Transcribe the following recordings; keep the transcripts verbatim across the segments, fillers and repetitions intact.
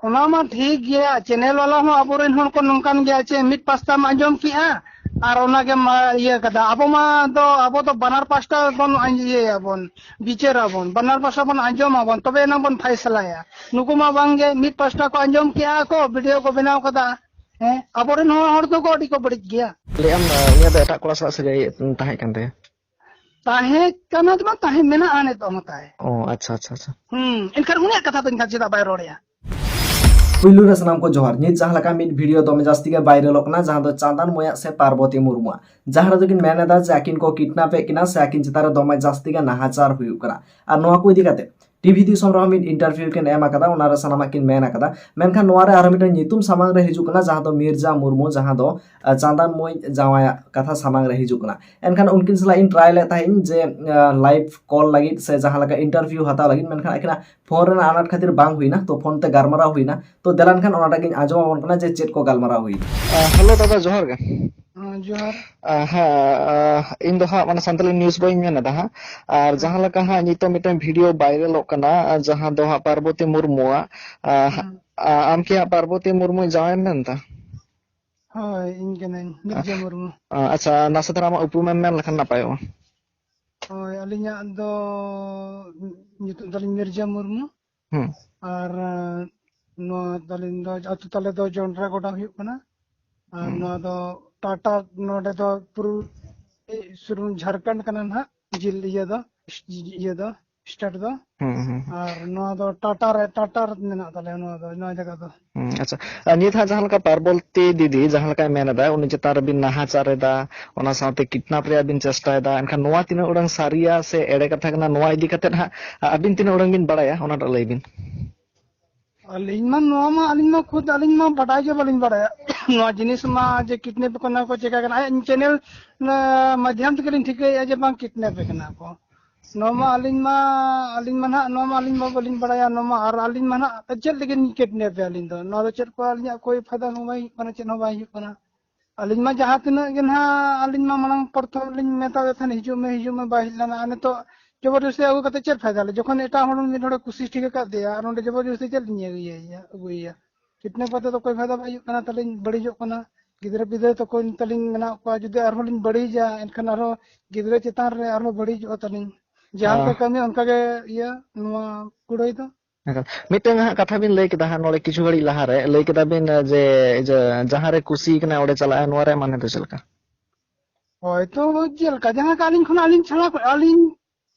ᱚᱱᱟ ᱢᱟ ᱴᱷᱤᱠ ᱜᱮᱭᱟ, ᱪᱮᱱᱮᱞ ᱵᱟᱞᱟ ᱦᱚᱸ ᱟᱵᱚᱨᱮᱱ ᱦᱚᱲ ᱠᱚ ᱱᱚᱝᱠᱟᱱ ᱜᱮᱭᱟ ᱪᱮ, ᱢᱤᱫ ᱯᱟᱥᱴᱟᱢ ᱟᱸᱡᱚᱢ ᱠᱮᱜᱼᱟ ᱟᱨ ᱚᱱᱟᱜᱮᱢ ᱤᱭᱟᱹ ᱠᱟᱫᱟ᱾ ᱟᱵᱚ ᱢᱟ ᱫᱚ, ᱟᱵᱚ ᱫᱚ ᱵᱟᱱᱟᱨ ᱯᱟᱥᱴᱟ ᱵᱚᱱ ᱤᱭᱟᱹᱭᱟᱵᱚᱱ, ᱵᱤᱪᱟᱹᱨᱟᱵᱚᱱ, ᱵᱟᱱᱟᱨ ᱯᱟᱥᱴᱟ ᱵᱚᱱ ᱟᱸᱡᱚᱢ ᱟᱵᱚᱱ, ᱛᱚᱵᱮ ᱮᱱᱟᱝ ᱵᱚᱱ ᱯᱷᱟᱭᱥᱟᱞᱟᱭᱟ᱾ ᱱᱩᱠᱩ ᱢᱟ ᱵᱟᱝᱜᱮ, ᱢᱤᱫ ᱯᱟᱥᱴᱟ ᱠᱚ ᱟᱸᱡᱚᱢ ᱠᱮᱜᱼᱟ ᱠᱚ, ᱵᱷᱤᱰᱤᱭᱳ ᱠᱚ ᱵᱮᱱᱟᱣ ᱠᱟᱫᱟ᱾ ᱦᱮᱸ, ᱟᱵᱚᱨᱮᱱ ᱦᱚᱲ, ᱦᱚᱲ ᱫᱚᱠᱚ ᱟᱹᱰᱤ ᱠᱚ ᱵᱟᱹᱲᱤᱡ ᱜᱮᱭᱟ᱾ ᱞᱟᱹᱭᱟᱢ, ᱩᱱᱤᱭᱟᱜ ᱫᱚ ᱮᱴᱟᱜ ᱠᱚᱲᱟ ᱥᱟᱞᱟᱜ ᱥᱟᱹᱜᱟᱹᱭ ᱛᱟᱦᱮᱸ ᱠᱟᱱ ᱛᱟᱭᱟ? ᱛᱟᱦᱮᱸ ᱠᱟᱱᱟ ᱫᱚ ᱵᱟᱝ, ᱛᱟᱦᱮᱸ ᱢᱮᱱᱟᱜᱼᱟ ᱱᱤᱛᱚᱜ ᱦᱚᱸ ᱛᱟᱭ᱾ ᱚ, ᱟᱪᱪᱷᱟ, ᱟᱪᱪᱷᱟ, ᱟᱪᱪᱷᱟ᱾ ᱦᱩᱸ, ᱮᱱᱠᱷᱟᱱ ᱩᱱᱤᱭᱟᱜ ᱠᱟᱛᱷᱟ ᱫᱚ ᱮᱱᱠᱷᱟᱱ ᱪᱮᱫᱟᱜ ᱵᱟᱭ ᱨᱚᱲᱮᱜᱼᱟ? ᱯᱩᱭᱞᱩ ᱨᱮ ᱥᱟᱱᱟᱢ ᱠᱚ ᱡᱚᱦᱟᱨ᱾ ᱱᱤᱛ ᱡᱟᱦᱟᱸ ᱞᱮᱠᱟ ᱢᱤᱫ ᱵᱷᱤᱰᱤᱭᱳ ᱫᱚᱢᱮ ᱡᱟᱹᱥᱛᱤ ᱜᱮ ᱵᱷᱟᱭᱨᱟᱞᱚᱜ ᱠᱟᱱᱟ, ᱡᱟᱦᱟᱸ ᱫᱚ ᱪᱟᱸᱫᱟᱱ ᱢᱚᱭᱟᱜ ᱥᱮ ᱯᱟᱨᱵᱚᱛᱤ ᱢᱩᱨᱢᱩᱣᱟᱜ, ᱡᱟᱦᱟᱸ ᱨᱮᱫᱚ ᱠᱤᱱ ᱢᱮᱱ ᱮᱫᱟ ᱡᱮ ᱟᱹᱠᱤᱱ ᱠᱚ ᱠᱤᱰᱱᱟᱯ ᱮᱫ ᱠᱤᱱᱟ ᱥᱮ ᱟᱹᱠᱤᱱ ᱪᱮᱛᱟᱱ ᱨᱮ ᱫᱚᱢᱮ ᱡᱟᱹᱥᱛᱤ ᱜᱮ ᱱᱟᱦᱟᱪᱟᱨ ᱦᱩᱭᱩᱜ ᱠᱟᱱᱟ᱾ ᱟᱨ ᱱᱚᱣᱟ ᱠᱚ ᱤᱫᱤ ᱠᱟᱛᱮ ᱴᱤᱵᱷᱤ ᱫᱤᱥᱚᱢ ᱨᱮᱦᱚᱸ ᱢᱤᱫ ᱤᱱᱴᱟᱨᱵᱷᱤᱭᱩ ᱠᱤᱱ ᱮᱢ ᱟᱠᱟᱫᱟ, ᱚᱱᱟ ᱨᱮ ᱥᱟᱱᱟᱢᱟᱜ ᱠᱤᱱ ᱢᱮᱱ ᱟᱠᱟᱫᱟ᱾ ᱢᱮᱱᱠᱷᱟᱱ ᱱᱚᱣᱟ ᱨᱮ ᱟᱨᱦᱚᱸ ᱢᱤᱫᱴᱟᱝ ᱧᱩᱛᱩᱢ ᱥᱟᱢᱟᱝ ᱨᱮ ᱦᱤᱡᱩᱜ ᱠᱟᱱᱟ, ᱡᱟᱦᱟᱸ ᱫᱚ ᱢᱤᱨᱡᱟ ᱢᱩᱨᱢᱩ, ᱡᱟᱦᱟᱸ ᱫᱚ, ᱟ, ᱪᱟᱸᱫᱟᱱ ᱢᱚᱭ ᱡᱟᱶᱟᱭᱟᱜ ᱠᱟᱛᱷᱟ ᱥᱟᱢᱟᱝ ᱨᱮ ᱦᱤᱡᱩᱜ ᱠᱟᱱᱟ᱾ ᱮᱱᱠᱷᱟᱱ ᱩᱱᱠᱤᱱ ᱥᱟᱞᱟᱜ ᱤᱧ ᱴᱨᱟᱭ ᱞᱮᱫ ᱛᱟᱦᱮᱸᱫ ᱤᱧ ᱡᱮ, ᱟ, ᱞᱟᱭᱤᱵᱷ ᱠᱚᱞ ᱞᱟᱹᱜᱤᱫ ᱥᱮ ᱡᱟᱦᱟᱸ ᱞᱮᱠᱟ ᱤᱱᱴᱟᱨᱵᱷᱤᱭᱩ ᱦᱟᱛᱟᱣ ᱞᱟᱹᱜᱤᱫ, ᱢᱮᱱᱠᱷᱟᱱ ᱟᱹᱠᱤᱱᱟᱜ ᱯᱷᱳᱱ ᱨᱮᱱᱟᱜ ᱟᱱᱟᱴ ᱠᱷᱟᱹᱛᱤᱨ ᱵᱟᱝ ᱦᱩᱭᱱᱟ, ᱛᱚ ᱯᱷᱳᱱ ᱛᱮ ᱜᱟᱞᱢᱟᱨᱟᱣ ᱦᱩᱭᱱᱟ᱾ ᱛᱚ ᱫᱮᱞᱟ ᱮᱱᱠᱷᱟᱱ ᱚᱱᱟᱴᱟᱜ ᱜᱤᱧ ᱟᱸᱡᱚᱢ ᱟᱵᱚᱱ ᱠᱟᱱᱟ ᱡᱮ ᱪᱮᱫ ᱠᱚ ᱜᱟᱞᱢᱟᱨᱟᱣ ᱦᱩᱭᱱᱟ᱾ ᱟ, ᱦᱮᱞᱳ ᱫᱟᱫᱟ, ᱡᱚᱦᱟᱨ ᱜᱮ᱾ ᱦᱮᱸ, ᱡᱚᱦᱟᱨ᱾ ᱟ, ᱦᱮᱸ, ᱟ, ᱤᱧ ᱫᱚ ᱦᱟᱸᱜ ᱢᱟᱱᱮ ᱥᱟᱱᱛᱟᱞᱤ ᱱᱤᱭᱩᱡᱽ ᱵᱚᱭᱤᱧ ᱢᱮᱱ ᱮᱫᱟ ᱦᱟᱸᱜ᱾ ᱟᱨ ᱦᱮᱸ᱾ ᱡᱟᱦᱟᱸ ᱞᱮᱠᱟ ᱦᱟᱸᱜ ᱱᱤᱛᱚᱜ ᱢᱤᱫᱴᱮᱱ ᱵᱷᱤᱰᱤᱭᱳ ᱵᱷᱟᱭᱨᱟᱞᱚᱜ ᱠᱟᱱᱟ, ᱟ, ᱡᱟᱦᱟᱸ ᱫᱚ ᱦᱟᱸᱜ ᱯᱟᱨᱵᱚᱛᱤ ᱢᱩᱨᱢᱩᱣᱟᱜ, ᱟ, ᱦᱮᱸ᱾ ᱟ, ᱟᱢ ᱠᱤ ᱦᱟᱸᱜ ᱯᱟᱨᱵᱚᱛᱤ ᱢᱩᱨᱢᱩ ᱡᱟᱶᱟᱭᱮᱢ ᱢᱮᱱ ᱮᱫᱟ? ᱦᱳᱭ, ᱤᱧ ᱠᱟᱹᱱᱟᱹᱧ, ᱢᱤᱨᱡᱟ ᱢᱩᱨᱢᱩ᱾ ᱟ, ᱟᱪᱪᱷᱟ, ᱱᱟᱥᱮ ᱫᱷᱟᱨᱟ ᱟᱢᱟᱜ ᱩᱯᱨᱩᱢᱮᱢ ᱢᱮᱱ ᱞᱮᱠᱷᱟᱱ ᱱᱟᱯᱟᱭᱚᱜᱼᱟ᱾ ᱦᱳᱭ, ᱟᱹᱞᱤᱧᱟᱜ ᱫᱚ ᱧᱩᱛᱩᱢ ᱛᱟᱹᱞᱤᱧ ᱢᱤᱨᱡᱟ ᱢᱩᱨᱢᱩ᱾ ᱦᱩᱸ᱾ ᱟᱨ, ᱟᱸ, ᱱᱚᱣᱟ ᱛᱟᱹᱞᱤᱧ ᱫᱚ, ᱟᱹᱛᱩ ᱛᱟᱞᱮ ᱫᱚ ᱡᱚᱱᱰᱨᱟ ᱜᱚᱰᱟ ᱦᱩᱭᱩᱜ ᱠᱟᱱᱟ᱾ ᱟᱨ ᱦᱩᱸ᱾ ᱱᱚᱣᱟ ᱫᱚ ᱴᱟᱴᱟ, ᱱᱚᱰᱮ ᱫᱚ ᱯᱩᱨᱩ-, ᱥᱩᱨ ᱡᱷᱟᱲᱠᱷᱚᱸᱰ ᱠᱟᱱᱟ ᱱᱟᱦᱟᱜ, ᱡᱤᱞ ᱤᱭᱟᱹ ᱫᱚ, ᱤᱭᱟᱹ ᱫᱚ, state ᱫᱚ᱾ ᱦᱩᱸ, ᱦᱩᱸ, ᱦᱩᱸ᱾ ᱟᱨ ᱱᱚᱣᱟ ᱫᱚ ᱴᱟᱴᱟ ᱨᱮ, ᱴᱟᱴᱟ ᱨᱮ ᱢᱮᱱᱟᱜ ᱛᱟᱞᱮᱭᱟ ᱱᱚᱣᱟ ᱫᱚ, ᱱᱚᱣᱟ ᱡᱟᱭᱜᱟ ᱫᱚ᱾ ᱦᱩᱸ, ᱟᱪᱪᱷᱟ᱾ ᱟᱨ ᱱᱤᱛ ᱦᱟᱸᱜ ᱡᱟᱦᱟᱸ ᱞᱮᱠᱟ ᱯᱟᱨᱵᱚᱛᱤ ᱫᱤᱫᱤ ᱡᱟᱦᱟᱸ ᱞᱮᱠᱟᱭ ᱢᱮᱱ ᱮᱫᱟ, ᱩᱱᱤ ᱪᱮᱛᱟᱱ ᱨᱮᱵᱤᱱ ᱱᱟᱦᱟᱪᱟᱨ ᱮᱫᱟ, ᱚᱱᱟ ᱥᱟᱶᱛᱮ ᱠᱤᱰᱱᱟᱯ ᱨᱮᱭᱟᱜ ᱵᱤᱱ ᱪᱮᱥᱴᱟᱭᱮᱫᱟ, ᱮᱱᱠᱷᱟᱱ ᱱᱚᱣᱟ ᱛᱤᱱᱟᱹᱜ ᱩᱰᱟᱹᱝ ᱥᱟᱹᱨᱤᱭᱟ ᱥᱮ ᱮᱲᱮ ᱠᱟᱛᱷᱟ ᱠᱟᱱᱟ, ᱱᱚᱣᱟ ᱤᱫᱤ ᱠᱟᱛᱮᱫ ᱦᱟᱸᱜ ᱟᱹᱵᱤᱱ ᱛᱤᱱᱟᱹᱜ ᱩᱰᱟᱹᱝ ᱵᱤᱱ ᱵᱟᱲᱟᱭᱟ, ᱚᱱᱟᱴᱟᱜ ᱞᱟᱹᱭ ᱵᱤᱱ᱾ ᱟᱹᱞᱤᱧ ᱢᱟ, ᱱᱚᱣᱟ ᱢᱟ, ᱟᱹᱞᱤᱧ ᱢᱟ ᱠᱷᱩᱫ, ᱟᱹᱞᱤᱧ ᱢᱟ ᱵᱟᱰᱟᱭ ᱜᱮ ᱵᱟᱹᱞᱤᱧ ᱵᱟᱲᱟᱭᱟ᱾ ᱱᱚᱣᱟ ᱡᱤᱱᱤᱥ ᱢᱟ ᱡᱮ ᱠᱤᱰᱱᱮᱯ ᱠᱟᱱᱟ ᱠᱚ, ᱪᱮᱠᱟ ᱠᱟᱱᱟ, ᱟᱭᱟᱜ ᱪᱮᱱᱮᱞ, ᱚᱱᱟ ᱢᱟᱫᱽᱫᱷᱚᱢ ᱛᱮᱜᱮ ᱞᱤᱧ ᱴᱷᱤᱠᱟᱹᱭᱮᱫᱼᱟ ᱡᱮ ᱵᱟᱝ ᱠᱤᱰᱱᱮᱯ ᱠᱟᱱᱟ ᱠᱚ᱾ ᱱᱚᱣᱟ ᱢᱟ ᱦᱩᱸ᱾ ᱟᱹᱞᱤᱧ ᱢᱟ, ᱟᱹᱞᱤᱧ ᱢᱟ ᱱᱟᱦᱟᱜ, ᱱᱚᱣᱟ ᱢᱟ ᱟᱹᱞᱤᱧ ᱢᱟ ᱵᱟᱹᱞᱤᱧ ᱵᱟᱲᱟᱭᱟ, ᱱᱚᱣᱟ ᱢᱟ, ᱟᱨ ᱟᱹᱞᱤᱧ ᱢᱟ ᱱᱟᱦᱟᱜ ᱪᱮᱫ ᱞᱟᱹᱜᱤᱫ ᱞᱤᱧ ᱠᱤᱰᱱᱮᱯᱮᱭᱟ ᱟᱹᱞᱤᱧ ᱫᱚ? ᱱᱚᱣᱟ ᱫᱚ ᱪᱮᱫ ᱠᱚ ᱟᱹᱞᱤᱧᱟᱜ ᱠᱳᱭ ᱯᱷᱟᱭᱫᱟ ᱦᱚᱸ ᱵᱟᱭ ᱦᱩᱭᱩᱜ ᱠᱟᱱᱟ, ᱪᱮᱫ ᱦᱚᱸ ᱵᱟᱭ ᱦᱩᱭᱩᱜ ᱠᱟᱱᱟ᱾ ᱟᱹᱞᱤᱧ ᱢᱟ ᱡᱟᱦᱟᱸ ᱛᱤᱱᱟᱹᱜ ᱜᱮ ᱱᱟᱦᱟᱜ, ᱟᱹᱞᱤᱧ ᱢᱟ ᱢᱟᱲᱟᱝ ᱯᱨᱚᱛᱷᱚᱢ ᱞᱤᱧ ᱢᱮᱛᱟᱫᱮ ᱛᱟᱦᱮᱱ, "ᱦᱤᱡᱩᱜ ᱢᱮ, ᱦᱤᱡᱩᱜ ᱢᱮ", ᱵᱟᱭ ᱦᱮᱡ ᱞᱮᱱᱟ᱾ ᱟᱨ ᱱᱤᱛᱚᱜ ᱡᱚᱵᱚᱨᱡᱚᱥᱛᱤ ᱟᱹᱜᱩ ᱠᱟᱛᱮ ᱪᱮᱫ ᱯᱷᱟᱭᱫᱟ ᱞᱮ? ᱡᱚᱠᱷᱚᱱ ᱮᱴᱟᱜ ᱦᱚᱲ ᱢᱤᱫ ᱦᱚᱲᱮ ᱠᱩᱥᱤ ᱴᱷᱤᱠ ᱟᱠᱟᱫ ᱫᱮᱭᱟ, ᱟᱨ ᱚᱸᱰᱮ ᱡᱚᱵᱚᱨᱡᱚᱥᱛᱤ ᱪᱮᱫ ᱞᱤᱧ ᱤᱭᱟᱹᱭᱟ, ᱟᱹᱜᱩᱭᱮᱭᱟ? ᱠᱤᱰᱱᱮᱯ ᱠᱟᱛᱮ ᱫᱚ ᱠᱳᱭ ᱯᱷᱟᱭᱫᱟ ᱵᱟᱭ ᱦᱩᱭᱩᱜ ᱠᱟᱱᱟ, ᱛᱟᱹᱞᱤᱧ ᱵᱟᱹᱲᱤᱡᱚᱜ ᱠᱟᱱᱟ, ᱜᱤᱫᱽᱨᱟᱹ ᱯᱤᱫᱽᱨᱟᱹ ᱛᱟᱠᱚ ᱛᱟᱹᱞᱤᱧ ᱢᱮᱱᱟᱜ ᱠᱚᱣᱟ, ᱡᱩᱫᱤ ᱟᱨᱦᱚᱸ ᱞᱤᱧ ᱵᱟᱹᱲᱤᱡᱟ, ᱮᱱᱠᱷᱟᱱ ᱟᱨᱦᱚᱸ ᱜᱤᱫᱽᱨᱟᱹ ᱪᱮᱛᱟᱱ ᱨᱮ ᱟᱨᱦᱚᱸ ᱵᱟᱹᱲᱤᱡᱚᱜᱼᱟ ᱛᱟᱹᱞᱤᱧ᱾ ᱡᱟᱦᱟᱸ ᱞᱮᱠᱟ ᱠᱟᱹᱢᱤ, ᱚᱱᱠᱟ ᱜᱮ ᱤᱭᱟᱹ, ᱱᱚᱣᱟ ᱠᱩᱲᱟᱹᱭ ᱫᱚ᱾ ᱮᱠᱟᱞ᱾ ᱢᱤᱫᱴᱟᱝ ᱦᱟᱸᱜ ᱠᱟᱛᱷᱟ ᱵᱤᱱ ᱞᱟᱹᱭ ᱠᱮᱫᱟ ᱦᱟᱸᱜ ᱱᱚᱰᱮ ᱠᱤᱪᱷᱩ ᱜᱷᱟᱹᱲᱤᱡ ᱞᱟᱦᱟᱨᱮ, ᱞᱟᱹᱭ ᱠᱮᱫᱟ ᱵᱤᱱ, ᱮ, ᱡᱮ, ᱡᱮ ᱡᱟᱦᱟᱸ ᱨᱮ ᱠᱩᱥᱤ ᱠᱟᱱᱟᱭ ᱚᱸᱰᱮ ᱪᱟᱞᱟᱜᱼᱟᱭ, ᱱᱚᱣᱟ ᱨᱮᱭᱟᱜ ᱢᱟᱱᱮ ᱫᱚ ᱪᱮᱫ ᱞᱮᱠᱟ? ᱦᱳᱭ, ᱛᱚ ᱪᱮᱫ ᱞᱮᱠᱟ? ᱡᱟᱦᱟᱸ ᱞᱮᱠᱟ ᱟᱹᱞᱤᱧ ᱠᱷᱚᱱᱟᱜ ᱟᱹᱞᱤᱧ ᱪᱷᱟᱲᱟ ᱠᱚ, ᱟᱹᱞᱤᱧ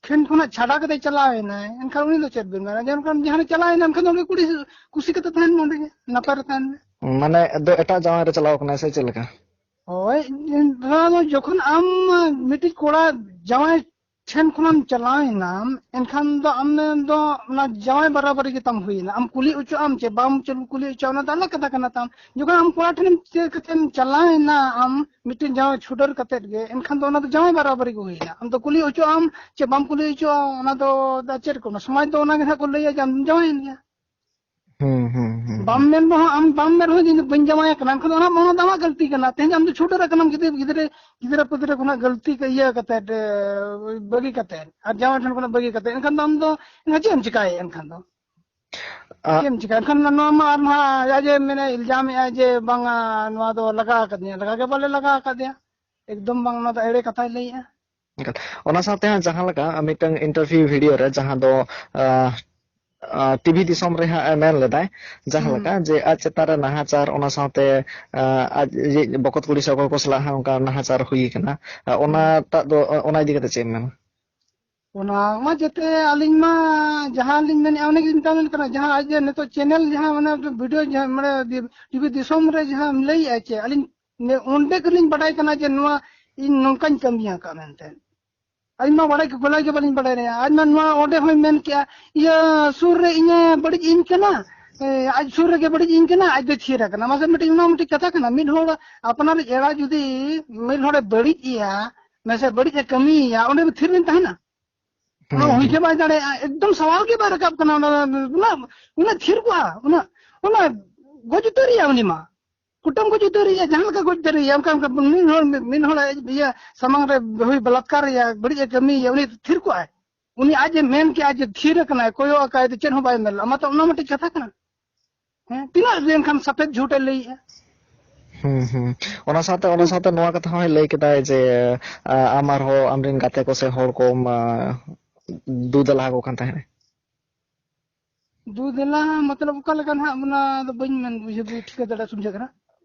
ᱴᱷᱮᱱ ᱠᱷᱚᱱᱟᱜ ᱪᱷᱟᱰᱟ ᱠᱟᱛᱮ ᱪᱟᱞᱟᱣ ᱮᱱᱟᱭ, ᱮᱱᱠᱷᱟᱱ ᱩᱱᱤ ᱫᱚ ᱪᱮᱫ ᱵᱮᱱ ᱢᱮᱱᱟ? ᱡᱮ ᱚᱱᱠᱟᱱ ᱡᱟᱦᱟᱸ ᱨᱮ ᱪᱟᱞᱟᱣ ᱮᱱᱟ, ᱮᱱᱠᱷᱟᱱ ᱫᱚ ᱩᱱᱤ ᱠᱩᱲᱤ ᱠᱩᱥᱤ ᱠᱟᱛᱮ ᱛᱟᱦᱮᱱ ᱢᱮ, ᱚᱸᱰᱮ ᱜᱮ ᱱᱟᱯᱟᱭ ᱨᱮ ᱛᱟᱦᱮᱱ ᱢᱮ᱾ ᱢᱟᱱᱮ ᱫᱚ ᱮᱴᱟᱜ ᱡᱟᱶᱟᱭ ᱨᱮ ᱪᱟᱞᱟᱣ ᱠᱟᱱᱟᱭ ᱥᱮ ᱪᱮᱫ ᱞᱮᱠᱟ? ᱦᱳᱭ, ᱱᱚᱣᱟ ᱫᱚ ᱡᱚᱠᱷᱚᱱ ᱟᱢ ᱢᱤᱫᱴᱤᱡ ᱠᱚᱲᱟ ᱡᱟᱶᱟᱭ ᱴᱷᱮᱱ ᱠᱷᱚᱱᱟᱢ ᱪᱟᱞᱟᱣ ᱮᱱᱟᱢ, ᱮᱱᱠᱷᱟᱱ ᱫᱚ ᱟᱢ ᱫᱚ ᱚᱱᱟ ᱡᱟᱶᱟᱭ ᱵᱟᱨᱟᱵᱟᱨᱤ ᱜᱮ ᱛᱟᱢ ᱦᱩᱭᱮᱱᱟ᱾ ᱟᱢ ᱠᱩᱞᱤ ᱚᱪᱚᱜ ᱟᱢ ᱪᱮ ᱵᱟᱢ ᱪᱟᱹᱞᱩ-, ᱠᱩᱞᱤ ᱚᱪᱚᱜ, ᱚᱱᱟ ᱫᱚ ᱟᱞᱟᱜᱽ ᱠᱟᱛᱷᱟ ᱠᱟᱱᱟ ᱛᱟᱢ᱾ ᱡᱚᱠᱷᱚᱱ ᱟᱢ ᱠᱚᱲᱟ ᱴᱷᱮᱱᱮᱢ ᱪᱮᱫ ᱠᱟᱛᱮᱢ ᱪᱟᱞᱟᱣ ᱮᱱᱟ, ᱟᱢ ᱢᱤᱫᱴᱮᱱ ᱡᱟᱶᱟᱭ ᱪᱷᱩᱰᱟᱹᱨ ᱠᱟᱛᱮᱫ ᱜᱮ, ᱮᱱᱠᱷᱟᱱ ᱫᱚ ᱚᱱᱟ ᱫᱚ ᱡᱟᱶᱟᱭ ᱵᱟᱨᱟᱵᱟᱨᱤ ᱜᱮ ᱦᱩᱭᱮᱱᱟ᱾ ᱟᱢ ᱫᱚ ᱠᱩᱞᱤ ᱚᱪᱚᱜ ᱟᱢ ᱪᱮ ᱵᱟᱢ ᱠᱩᱞᱤ ᱚᱪᱚᱜᱼᱟ, ᱚᱱᱟ ᱫᱚ ᱪᱮᱫ ᱠᱚ, ᱥᱚᱢᱟᱡᱽ ᱫᱚ ᱚᱱᱟ ᱜᱮ ᱦᱟᱸᱜ ᱠᱚ ᱞᱟᱹᱭᱟ ᱡᱮ ᱟᱢ ᱡᱟᱶᱟᱭᱮᱱ ᱜᱮᱭᱟ᱾ ᱦᱩᱸ, ᱦᱩᱸ, ᱦᱩᱸ, ᱵᱟᱢ ᱦᱩᱸ᱾ ᱢᱮᱱ ᱨᱮᱦᱚᱸ, ᱟᱢ ᱵᱟᱢ ᱢᱮᱱ ᱨᱮᱦᱚᱸ ᱡᱮ ᱤᱧ ᱫᱚ ᱵᱟᱹᱧ ᱡᱟᱶᱟᱭ ᱟᱠᱟᱱᱟ, ᱮᱱᱠᱷᱟᱱ ᱫᱚ ᱚᱱᱟ, ᱚᱱᱟ ᱫᱚ ᱟᱢᱟᱜ ᱜᱟᱹᱞᱛᱤ ᱠᱟᱱᱟ᱾ ᱛᱮᱦᱮᱧ ᱟᱢ ᱫᱚ ᱪᱷᱩᱰᱟᱹᱨ ᱟᱠᱟᱱᱟᱢ ᱜᱤᱫᱽᱨᱟᱹ, ᱜᱤᱫᱽᱨᱟᱹ, ᱜᱤᱫᱽᱨᱟᱹ ᱯᱤᱫᱽᱨᱟᱹ ᱠᱷᱚᱱᱟᱜ ᱜᱟᱹᱞᱛᱤ ᱠᱚ ᱤᱭᱟᱹ ᱠᱟᱛᱮᱫ, ᱮ, ᱵᱟᱹᱜᱤ ᱠᱟᱛᱮᱫ, ᱟᱨ ᱡᱟᱶᱟᱭ ᱴᱷᱮᱱ ᱠᱷᱚᱱᱟᱜ ᱵᱟᱹᱜᱤ ᱠᱟᱛᱮᱫ, ᱮᱱᱠᱷᱟᱱ ᱫᱚ ᱟᱢ ᱫᱚ ᱮᱱᱠᱷᱟᱱ ᱪᱮᱫ ᱮᱢ ᱪᱤᱠᱟᱭᱟ ᱮᱱᱠᱷᱟᱱ ᱫᱚ? ᱟ- ᱪᱮᱫ ᱮᱢ ᱪᱤᱠᱟᱭᱟ? ᱮᱱᱠᱷᱟᱱ ᱱᱚᱣᱟ ᱢᱟ ᱟᱨ ᱱᱟᱦᱟᱜ ᱟᱡ ᱮ ᱢᱮᱱᱟ, ᱤᱞᱡᱟᱢᱮᱜᱼᱟ ᱡᱮ ᱵᱟᱝᱟ, ᱱᱚᱣᱟ ᱫᱚ ᱞᱟᱜᱟ ᱟᱠᱟᱫᱤᱧᱟ᱾ ᱞᱟᱜᱟ ᱜᱮ ᱵᱟᱞᱮ ᱞᱟᱜᱟ ᱟᱠᱟᱫᱮᱭᱟ᱾ ᱮᱠᱫᱚᱢ ᱵᱟᱝ, ᱚᱱᱟ ᱫᱚ ᱮᱲᱮ ᱠᱟᱛᱷᱟᱭ ᱞᱟᱹᱭᱮᱜᱼᱟ᱾ ᱮᱱᱠᱷᱟᱱ ᱚᱱᱟ ᱥᱟᱶᱛᱮ ᱦᱟᱸᱜ ᱡᱟᱦᱟᱸ ᱞᱮᱠᱟ ᱢᱤᱫᱴᱟᱝ ᱤᱱᱴᱟᱨᱵᱷᱤᱭᱩ ᱵᱷᱤᱰᱤᱭᱳ ᱨᱮ ᱡᱟᱦᱟᱸ ᱫᱚ, ᱟ, ᱟ, ᱴᱤᱵᱷᱤ ᱫᱤᱥᱚᱢ ᱨᱮ ᱦᱟᱸᱜ ᱮ ᱢᱮᱱ ᱞᱮᱫᱟᱭ, ᱡᱟᱦᱟᱸ ᱦᱩᱸ᱾ ᱞᱮᱠᱟ ᱡᱮ ᱟᱡ ᱪᱮᱛᱟᱱ ᱨᱮ ᱱᱟᱦᱟᱪᱟᱨ, ᱚᱱᱟ ᱥᱟᱶᱛᱮ, ᱟ, ᱟᱡ ᱤᱡ ᱵᱚᱠᱚᱛ ᱠᱩᱲᱤ ᱥᱮ ᱚᱠᱚᱭ ᱠᱚ ᱥᱟᱞᱟᱜ ᱦᱟᱸᱜ ᱚᱱᱠᱟ ᱱᱟᱦᱟᱪᱟᱨ ᱦᱩᱭ ᱟᱠᱟᱱᱟ, ᱟ, ᱦᱩᱸ᱾ ᱚᱱᱟᱴᱟᱜ ᱫᱚ, ᱟ, ᱚᱱᱟ ᱤᱫᱤ ᱠᱟᱛᱮ ᱪᱮᱫ ᱮᱢ ᱢᱮᱱᱟ? ᱚᱱᱟ ᱢᱟ ᱡᱮᱛᱮ ᱟᱹᱞᱤᱧ ᱢᱟ ᱡᱟᱦᱟᱸ ᱞᱤᱧ ᱢᱮᱱᱮᱫᱼᱟ, ᱚᱱᱮ ᱜᱮᱞᱤᱧ ᱢᱮᱛᱟ ᱵᱮᱱ ᱠᱟᱱᱟ, ᱡᱟᱦᱟᱸ ᱟᱡ ᱡᱮ ᱱᱤᱛᱚᱜ ᱪᱮᱱᱮᱞ ᱡᱟᱦᱟᱸ ᱢᱟᱱᱮ ᱵᱷᱤᱰᱤᱭᱳ ᱡᱟᱦᱟᱸ ᱢᱟᱱᱮ ᱴᱤᱵᱷᱤ ᱫᱤᱥᱚᱢ ᱨᱮ ᱡᱟᱦᱟᱸ ᱞᱟᱹᱭᱮᱫᱼᱟ ᱪᱮ, ᱟᱹᱞᱤᱧ ᱱᱮ-, ᱚᱸᱰᱮ ᱜᱮᱞᱤᱧ ᱵᱟᱰᱟᱭ ᱠᱟᱱᱟ ᱡᱮ ᱱᱚᱣᱟ ᱤᱧ ᱱᱚᱝᱠᱟᱧ ᱠᱟᱹᱢᱤ ᱟᱠᱟᱫ ᱢᱮᱱᱛᱮ᱾ ᱟᱹᱞᱤᱧ ᱢᱟ ᱵᱟᱲᱟᱭ ᱜᱮ, ᱜᱚᱞᱟᱭ ᱜᱮ ᱵᱟᱹᱞᱤᱧ ᱵᱟᱲᱟᱭ ᱨᱮᱦᱚᱸ᱾ ᱟᱡ ᱢᱟ ᱱᱚᱣᱟ ᱚᱸᱰᱮ ᱦᱚᱸᱭ ᱢᱮᱱ ᱠᱮᱜᱼᱟ, ᱤᱭᱟᱹ ᱥᱩᱨ ᱨᱮ ᱤᱧᱮ ᱵᱟᱹᱲᱤᱡ ᱤᱧ ᱠᱟᱱᱟ, ᱮ, ᱟᱡ ᱥᱩᱨ ᱨᱮᱜᱮ ᱵᱟᱹᱲᱤᱡ ᱤᱧ ᱠᱟᱱᱟ, ᱟᱡ ᱫᱚᱭ ᱛᱷᱤᱨ ᱟᱠᱟᱱᱟ᱾ ᱢᱟᱥᱮ ᱢᱤᱫᱴᱤᱡ, ᱱᱚᱣᱟ ᱢᱤᱫᱴᱤᱡ ᱠᱟᱛᱷᱟ ᱠᱟᱱᱟ? ᱢᱤᱫ ᱦᱚᱲ ᱟᱯᱱᱟᱨᱤᱡ ᱮᱨᱟ ᱡᱩᱫᱤ ᱢᱤᱫ ᱦᱚᱲᱮ ᱵᱟᱹᱲᱤᱡ ᱮᱭᱟ, ᱢᱟᱥᱮ ᱵᱟᱹᱲᱤᱡ ᱮ ᱠᱟᱹᱢᱤᱭᱮᱭᱟ, ᱚᱸᱰᱮ ᱫᱚ ᱛᱷᱤᱨ ᱵᱮᱱ ᱛᱟᱦᱮᱱᱟ? ᱚᱱᱟ ᱦᱩᱸ, ᱦᱩᱭ ᱦᱩᱸ᱾ ᱜᱮ ᱵᱟᱭ ᱫᱟᱲᱮᱭᱟᱜᱼᱟ, ᱮᱠᱫᱚᱢ ᱥᱟᱣᱟᱞ ᱜᱮ ᱵᱟᱭ ᱨᱟᱠᱟᱵ ᱠᱟᱱᱟ᱾ ᱚᱱᱟ, ᱩᱱᱟᱹᱜ, ᱩᱱᱟᱹᱜ ᱛᱷᱤᱨ ᱠᱚᱜᱼᱟ, ᱩᱱᱟᱹᱜ, ᱩᱱᱟᱹᱜ ᱜᱚᱡ ᱩᱛᱟᱹᱨᱮᱭᱟ ᱩᱱᱤ ᱢᱟ᱾ ᱠᱩᱴᱟᱹᱢ ᱜᱚᱡ ᱩᱛᱟᱹᱨᱮᱭᱟ, ᱡᱟᱦᱟᱸ ᱞᱮᱠᱟ ᱜᱚᱡ ᱩᱛᱟᱹᱨᱮᱭᱟ, ᱚᱱᱠᱟ, ᱚᱱᱠᱟ ᱢᱤᱫ ᱦᱚᱲ, ᱢᱤᱫ ᱦᱚᱲ ᱤᱭᱟᱹ ᱥᱟᱢᱟᱝ ᱨᱮ ᱦᱩᱭ ᱵᱟᱞᱟᱛᱠᱟᱨᱮᱭᱟ, ᱵᱟᱹᱲᱤᱡ ᱮ ᱠᱟᱹᱢᱤᱭᱮᱭᱟ, ᱩᱱᱤ ᱛᱷᱤᱨ ᱠᱚᱜᱼᱟᱭ? ᱩᱱᱤ ᱟᱡ ᱮ ᱢᱮᱱ ᱠᱮᱜᱼᱟ ᱡᱮ ᱛᱷᱤᱨ ᱟᱠᱟᱱᱟᱭ, ᱠᱚᱭᱚᱜ ᱟᱠᱟᱭ, ᱛᱚ ᱪᱮᱫ ᱦᱚᱸ ᱵᱟᱭ ᱢᱮᱱ ᱞᱮᱫᱼᱟ᱾ ᱢᱟᱛᱚ ᱚᱱᱟ ᱢᱤᱫᱴᱤᱡ ᱠᱟᱛᱷᱟ ᱠᱟᱱᱟ᱾ ᱦᱮᱸ, ᱛᱤᱱᱟᱹᱜ ᱫᱤᱱ ᱠᱷᱟᱱ ᱥᱟᱯᱮᱫ ᱡᱷᱩᱴ ᱮ ᱞᱟᱹᱭᱮᱜᱼᱟ᱾ ᱦᱩᱸ, ᱦᱩᱸ᱾ ᱚᱱᱟ ᱥᱟᱶᱛᱮ, ᱚᱱᱟ ᱥᱟᱶᱛᱮ ᱱᱚᱣᱟ ᱠᱟᱛᱷᱟ ᱦᱚᱸᱭ ᱞᱟᱹᱭ ᱠᱮᱫᱟᱭ ᱡᱮ, ᱟ, ᱟᱢ ᱟᱨᱦᱚᱸ ᱟᱢᱨᱮᱱ ᱜᱟᱛᱮ ᱠᱚ ᱥᱮ ᱦᱚᱲ ᱠᱚᱢ, ᱟ, ᱫᱩ ᱫᱮᱞᱟ ᱟᱠᱚ ᱠᱟᱱ ᱛᱟᱦᱮᱸᱫ᱾ ᱫᱩ ᱫᱮᱞᱟ ᱢᱚᱛᱞᱚᱵ ᱚᱠᱟ ᱞᱮᱠᱟ ᱱᱟᱦᱟᱜ, ᱚᱱᱟ ᱫᱚ ᱵᱟᱹᱧ ᱢᱮᱱ ᱵᱩᱡᱷᱟᱹᱣ, ᱴᱷᱤᱠᱟᱹ ᱫᱟᱲᱮᱭᱟᱜ, ᱥᱩᱢᱡᱷᱟᱹᱜ ᱠᱟᱱᱟ᱾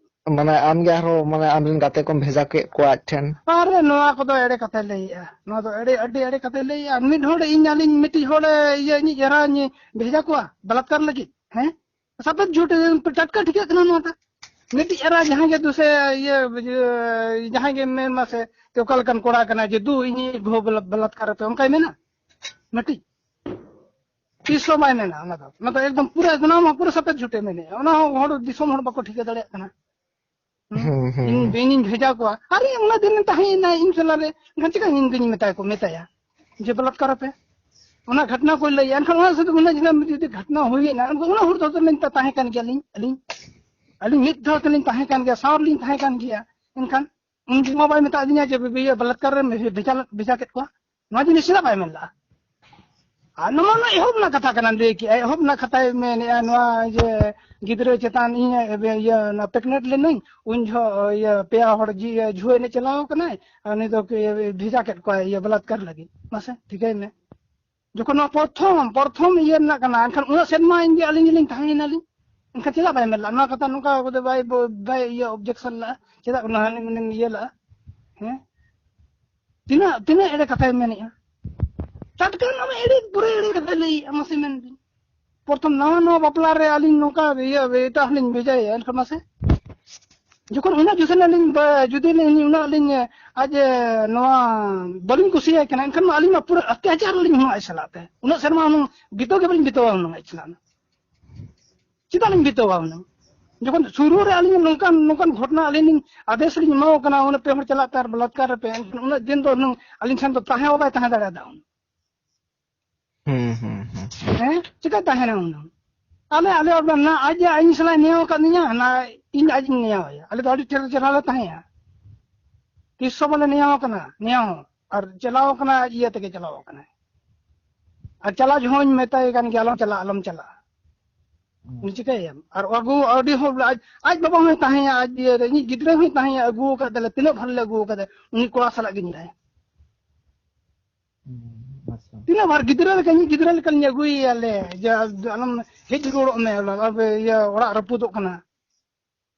ᱢᱟᱱᱮ ᱟᱢ ᱜᱮ ᱟᱨᱦᱚᱸ, ᱢᱟᱱᱮ ᱟᱢᱨᱮᱱ ᱜᱟᱛᱮ ᱠᱚᱢ ᱵᱷᱮᱡᱟ ᱠᱮᱫ ᱠᱚᱣᱟ ᱟᱡ ᱴᱷᱮᱱ? ᱟᱨᱮ, ᱱᱚᱣᱟ ᱠᱚᱫᱚ ᱮᱲᱮ ᱠᱟᱛᱷᱟᱭ ᱞᱟᱹᱭᱮᱜᱼᱟ, ᱱᱚᱣᱟ ᱫᱚ ᱮᱲᱮ, ᱟᱹᱰᱤ ᱮᱲᱮ ᱠᱟᱛᱷᱟᱭ ᱞᱟᱹᱭᱮᱜᱼᱟ᱾ ᱢᱤᱫ ᱦᱚᱲ ᱤᱧ, ᱟᱹᱞᱤᱧ ᱢᱤᱫᱴᱤᱡ ᱦᱚᱲ, ᱤᱭᱟᱹ, ᱤᱧᱤᱡ ᱮᱨᱟ ᱤᱧ ᱵᱷᱮᱡᱟ ᱠᱚᱣᱟ ᱵᱟᱞᱟᱛᱠᱟᱨ ᱞᱟᱹᱜᱤᱫ, ᱦᱮᱸ? ᱥᱟᱯᱮᱫ ᱡᱷᱩᱴ, ᱴᱟᱴᱠᱟ ᱴᱷᱤᱠᱟᱹᱜ ᱠᱟᱱᱟ ᱱᱚᱣᱟ ᱫᱚ᱾ ᱢᱤᱫᱴᱤᱡ ᱮᱨᱟ ᱡᱟᱦᱟᱸᱭ ᱜᱮ ᱫᱩᱥᱮ, ᱤᱭᱟᱹ, ᱡᱟᱦᱟᱸᱭ ᱜᱮ ᱢᱮᱱ ᱢᱟᱥᱮ, ᱡᱮ ᱚᱠᱟ ᱞᱮᱠᱟᱱ ᱠᱚᱲᱟ ᱠᱟᱱᱟᱭ, ᱡᱮ, "ᱫᱩ, ᱤᱧᱤᱡ ᱵᱟᱹᱦᱩ ᱵᱟᱞᱟ-, ᱵᱟᱞᱟᱛᱠᱟᱨ ᱟᱯᱮ", ᱚᱱᱠᱟᱭ ᱢᱮᱱᱟ? ᱢᱤᱫᱴᱤᱡ ᱛᱤᱥ ᱦᱚᱸ ᱵᱟᱭ ᱢᱮᱱᱟ ᱚᱱᱟ ᱫᱚ᱾ ᱚᱱᱟ ᱫᱚ ᱮᱠᱫᱚᱢ ᱯᱩᱨᱟᱹ, ᱚᱱᱟ ᱢᱟ ᱯᱩᱨᱟᱹ ᱥᱟᱯᱮᱫ ᱡᱷᱩᱴᱮ ᱢᱮᱱᱮᱜᱼᱟ᱾ ᱚᱱᱟ ᱦᱚᱸ ᱦᱚᱲ, ᱫᱤᱥᱚᱢ ᱦᱚᱲ ᱵᱟᱠᱚ ᱴᱷᱤᱠᱟᱹ ᱫᱟᱲᱮᱭᱟᱜ ᱠᱟᱱᱟ᱾ ᱦᱩᱸ? ᱦᱩᱸ, ᱦᱩᱸ, ᱤᱧ, ᱦᱩᱸ᱾ ᱤᱧᱤᱧ ᱵᱷᱮᱡᱟ ᱠᱚᱣᱟ᱾ ᱟᱨᱮ, ᱚᱱᱟ ᱫᱤᱱ ᱛᱟᱦᱮᱸᱭᱮᱱᱟ ᱤᱧ ᱥᱟᱞᱟᱜ ᱨᱮ, ᱮᱱᱠᱷᱟᱱ ᱪᱮᱠᱟ ᱤᱧ ᱫᱩᱧ ᱢᱮᱛᱟ ᱠᱚ, ᱢᱮᱛᱟᱭᱟ ᱡᱮ ᱵᱟᱞᱟᱛᱠᱟᱨ ᱟᱯᱮ? ᱚᱱᱟ ᱜᱷᱚᱴᱱᱟ ᱠᱚ ᱞᱟᱹᱭᱟ᱾ ᱮᱱᱠᱷᱟᱱ ᱚᱱᱟ ᱥᱟᱛᱮ ᱩᱱᱟᱹᱜ ᱡᱷᱟᱢᱮᱞᱟ ᱡᱩᱫᱤ ᱜᱷᱚᱴᱱᱟ ᱦᱩᱭᱮᱱᱟ, ᱮᱱᱠᱷᱟᱱ ᱚᱱᱟ ᱦᱚᱲ ᱫᱚ ᱛᱟᱦᱮᱸ ᱠᱟᱱ ᱜᱮᱭᱟᱞᱤᱧ, ᱟᱹᱞᱤᱧ, ᱟᱹᱞᱤᱧ ᱢᱤᱫ ᱫᱷᱟᱣ ᱛᱮᱞᱤᱧ ᱛᱟᱦᱮᱸ ᱠᱟᱱ ᱜᱮᱭᱟ, ᱥᱟᱶ ᱨᱮᱞᱤᱧ ᱛᱟᱦᱮᱸ ᱠᱟᱱ ᱜᱮᱭᱟ᱾ ᱮᱱᱠᱷᱟᱱ ᱩᱱ ᱡᱚᱠᱷᱚᱱ ᱢᱟ ᱵᱟᱭ ᱢᱮᱛᱟ ᱫᱤᱧᱟ ᱡᱮ ᱵᱤ-, ᱤᱭᱟᱹ ᱵᱟᱞᱟᱛᱠᱟᱨ ᱨᱮ ᱵᱷᱮ-, ᱵᱷᱮᱡᱟ, ᱵᱷᱮᱡᱟ ᱠᱮᱫ ᱠᱚᱣᱟ᱾ ᱱᱚᱣᱟ ᱡᱤᱱᱤᱥ ᱪᱮᱫᱟᱜ ᱵᱟᱭ ᱢᱮᱱ ᱞᱮᱫᱼᱟ? ᱟᱨ ᱱᱚᱣᱟ ᱢᱟ ᱮᱦᱚᱵ ᱨᱮᱱᱟᱜ ᱠᱟᱛᱷᱟ ᱠᱟᱱᱟ, ᱞᱟᱹᱭ ᱠᱮᱜᱼᱟᱭ, ᱮᱦᱚᱵ ᱨᱮᱱᱟᱜ ᱠᱟᱛᱷᱟᱭ ᱢᱮᱱᱮᱜᱼᱟ, ᱱᱚᱣᱟ ᱡᱮ ᱜᱤᱫᱽᱨᱟᱹ ᱪᱮᱛᱟᱱ ᱤᱧ, ᱤᱭᱟᱹ, ᱚᱱᱟ pregnant ᱞᱮᱱᱟᱹᱧ, ᱩᱱ ᱡᱚᱦᱚᱜ, ᱤᱭᱟᱹ, ᱯᱮᱭᱟ ᱦᱚᱲ ᱡᱤ-, ᱤᱭᱟᱹ, ᱡᱷᱩᱣᱟᱹ ᱮᱱᱮᱡ ᱪᱟᱞᱟᱣ ᱠᱟᱱᱟᱭ, ᱟᱨ ᱩᱱᱤ ᱫᱚ ᱠᱚ, ᱤᱭᱟᱹ, ᱵᱷᱮᱡᱟ ᱠᱮᱫ ᱠᱚᱣᱟᱭ, ᱤᱭᱟᱹ, ᱵᱟᱞᱟᱛᱠᱟᱨ ᱞᱟᱹᱜᱤᱫ᱾ ᱢᱟᱥᱮ ᱴᱷᱤᱠᱟᱹᱭ ᱢᱮ᱾ ᱡᱚᱠᱷᱚᱱ ᱱᱚᱣᱟ ᱯᱨᱚᱛᱷᱚᱢ, ᱯᱨᱚᱛᱷᱚᱢ ᱤᱭᱟᱹ ᱨᱮᱱᱟᱜ ᱠᱟᱱᱟ, ᱮᱱᱠᱷᱟᱱ ᱩᱱᱟᱹᱜ ᱥᱮᱨᱢᱟ ᱤᱧ ᱜᱮ, ᱟᱹᱞᱤᱧ ᱜᱮᱞᱤᱧ ᱛᱟᱦᱮᱸᱭᱮᱱᱟᱞᱤᱧ᱾ ᱮᱱᱠᱷᱟᱱ ᱪᱮᱫᱟᱜ ᱵᱟᱭ ᱢᱮᱱ ᱞᱮᱫᱼᱟ? ᱱᱚᱣᱟ ᱠᱟᱛᱷᱟ ᱱᱚᱝᱠᱟ ᱠᱚᱫᱚ ᱵᱟᱭ, ᱵᱟᱭ ᱤᱭᱟᱹ objection ᱞᱮᱫᱼᱟ᱾ ᱪᱮᱫᱟᱜ ᱱᱚᱣᱟ ᱢᱟᱱᱮᱢ ᱤᱭᱟᱹ ᱞᱮᱫᱼᱟ? ᱦᱮᱸ? ᱛᱤᱱᱟᱹᱜ, ᱛᱤᱱᱟᱹᱜ ᱮᱲᱮ ᱠᱟᱛᱷᱟᱭ ᱢᱮᱱᱮᱜᱼᱟ? ᱴᱟᱴᱠᱟ ᱱᱚᱣᱟ ᱢᱟ ᱮᱲᱮ, ᱯᱩᱨᱟᱹ ᱮᱲᱮ ᱠᱟᱛᱷᱟᱭ ᱞᱟᱹᱭᱮᱜᱼᱟ, ᱢᱟᱥᱮ ᱢᱮᱱ ᱵᱤᱱ᱾ ᱯᱨᱚᱛᱷᱚᱢ ᱱᱟᱣᱟ ᱱᱟᱣᱟ ᱵᱟᱯᱞᱟ ᱨᱮ ᱟᱹᱞᱤᱧ ᱱᱚᱝᱠᱟ ᱤᱭᱟᱹ ᱮᱴᱟᱜ ᱦᱚᱲ ᱞᱤᱧ ᱵᱷᱮᱡᱟᱭᱮᱭᱟ, ᱮᱱᱠᱷᱟᱱ ᱢᱟᱥᱮ᱾ ᱡᱚᱠᱷᱚᱱ ᱩᱱᱟᱹᱜ ᱡᱩᱫᱤ ᱟᱹᱞᱤᱧ ᱵᱟ-, ᱡᱩᱫᱤ ᱞᱤᱧ ᱩᱱᱟᱹᱜ ᱞᱤᱧ ᱟᱡ ᱮ, ᱱᱚᱣᱟ ᱵᱟᱹᱞᱤᱧ ᱠᱩᱥᱤᱭᱟᱭ ᱠᱟᱱᱟ, ᱮᱱᱠᱷᱟᱱ ᱢᱟ ᱟᱹᱞᱤᱧ ᱢᱟ ᱯᱩᱨᱟᱹ ᱚᱛᱛᱟᱪᱟᱨ ᱞᱤᱧ ᱦᱩᱱᱟᱹᱝ ᱟᱡ ᱥᱟᱞᱟᱜ ᱛᱮ᱾ ᱩᱱᱟᱹᱜ ᱥᱮᱨᱢᱟ ᱦᱩᱱᱟᱹᱝ ᱵᱤᱛᱟᱹᱣ ᱜᱮ ᱵᱟᱹᱞᱤᱧ ᱵᱤᱛᱟᱹᱣᱟ ᱦᱩᱱᱟᱹᱝ ᱟᱡ ᱥᱟᱞᱟᱜ᱾ ᱪᱮᱫᱟᱜ ᱞᱤᱧ ᱵᱤᱛᱟᱹᱣᱟ ᱦᱩᱱᱟᱹᱝ? ᱡᱚᱠᱷᱚᱱ ᱥᱩᱨᱩ ᱨᱮ ᱟᱹᱞᱤᱧ ᱱᱚᱝᱠᱟᱱ, ᱱᱚᱝᱠᱟᱱ ᱜᱷᱚᱴᱱᱟ ᱟᱹᱞᱤᱧ ᱞᱤᱧ ᱟᱫᱮᱥ ᱞᱤᱧ ᱮᱢᱟᱣ ᱠᱟᱱᱟ, ᱚᱱᱟ ᱯᱮ ᱦᱚᱲ ᱪᱟᱞᱟᱜ ᱯᱮ ᱟᱨ ᱵᱟᱞᱟᱛᱠᱟᱨ ᱨᱮᱯᱮ, ᱮᱱᱠᱷᱟᱱ ᱩᱱᱟᱹᱜ ᱫᱤᱱ ᱫᱚ ᱦᱩᱱᱟᱹᱝ ᱟᱹᱞᱤᱧ ᱴᱷᱮᱱ ᱫᱚ ᱛᱟᱦᱮᱸ ᱦᱚᱸ ᱵᱟᱭ ᱛᱟᱦᱮᱸ ᱫᱟᱲᱮᱭᱟᱫᱟ ᱦᱩᱱᱟᱹᱝ᱾ ᱦᱩᱸ, ᱦᱩᱸ, ᱦᱩᱸ᱾ ᱦᱮᱸ? ᱪᱮᱠᱟᱭ ᱛᱟᱦᱮᱱᱟ ᱦᱩᱱᱟᱹᱝ? ᱟᱞᱮ, ᱟᱞᱮ ᱚᱲᱟᱜ ᱱᱟ ᱟᱡ ᱮ, ᱤᱧ ᱥᱟᱞᱟᱜ ᱮ ᱱᱮᱭᱟᱣ ᱟᱠᱟᱫ ᱞᱤᱧᱟ, ᱱᱟ ᱤᱧ ᱟᱡ ᱤᱧ ᱱᱮᱭᱟᱣ ᱟᱭᱟ᱾ ᱟᱞᱮ ᱫᱚ ᱟᱹᱰᱤ ᱪᱮᱦᱨᱟ, ᱪᱮᱦᱨᱟ ᱞᱮ ᱛᱟᱦᱮᱸᱭᱟ᱾ ᱛᱤᱥ ᱦᱚᱸ ᱵᱟᱞᱮ ᱱᱮᱭᱟᱣ ᱟᱠᱟᱱᱟ, ᱱᱮᱭᱟᱣ ᱦᱚᱸ᱾ ᱟᱨ ᱪᱟᱞᱟᱣ ᱟᱠᱟᱱᱟ, ᱟᱡ ᱤᱭᱟᱹ ᱛᱮᱜᱮ ᱪᱟᱞᱟᱣ ᱟᱠᱟᱱᱟᱭ᱾ ᱟᱨ ᱪᱟᱞᱟᱣ ᱡᱚᱦᱚᱜ ᱤᱧ ᱢᱮᱛᱟᱭ ᱠᱟᱱ ᱜᱮᱭᱟ, "ᱟᱞᱚᱢ ᱪᱟᱞᱟᱜᱼᱟ, ᱟᱞᱚᱢ ᱪᱟᱞᱟᱜᱼᱟ᱾" ᱩᱱᱤ ᱪᱤᱠᱟᱹᱭᱟᱢ? ᱟᱨ ᱟᱹᱜᱩ, ᱟᱹᱰᱤ ᱦᱚᱲ, ᱟᱡ, ᱟᱡ ᱵᱟᱵᱟ ᱦᱚᱸᱭ ᱛᱟᱦᱮᱸᱭᱟ, ᱟᱡ ᱤᱭᱟᱹ ᱨᱮ, ᱤᱧᱤᱡ ᱜᱤᱫᱽᱨᱟᱹ ᱦᱚᱸᱭ ᱛᱟᱦᱮᱸᱭᱟ, ᱟᱹᱜᱩ ᱟᱠᱟᱫ ᱫᱮᱭᱟᱞᱮ, ᱛᱤᱱᱟᱹᱜ ᱵᱷᱟᱨ ᱞᱮ ᱟᱹᱜᱩ ᱟᱠᱟᱫᱟ, ᱩᱱᱤ ᱠᱚᱲᱟ ᱥᱟᱞᱟᱜ ᱜᱮ ᱧᱮᱞᱟᱭ᱾ ᱦᱩᱸ, ᱟᱪᱪᱷᱟ᱾ ᱛᱤᱱᱟᱹᱜ ᱵᱷᱟᱨ ᱜᱤᱫᱽᱨᱟᱹ ᱞᱮᱠᱟ, ᱤᱧᱤᱡ ᱜᱤᱫᱽᱨᱟᱹ ᱞᱮᱠᱟᱞᱤᱧ ᱟᱹᱜᱩᱭᱮᱭᱟ ᱞᱮ, ᱡᱮ ᱟᱞᱚᱢ ᱦᱮᱡ ᱨᱩᱣᱟᱹᱲᱚᱜ ᱢᱮ, ᱟᱞᱚ, ᱟᱞᱚ, ᱤᱭᱟᱹ, ᱚᱲᱟᱜ ᱨᱟᱹᱯᱩᱫᱚᱜ ᱠᱟᱱᱟ᱾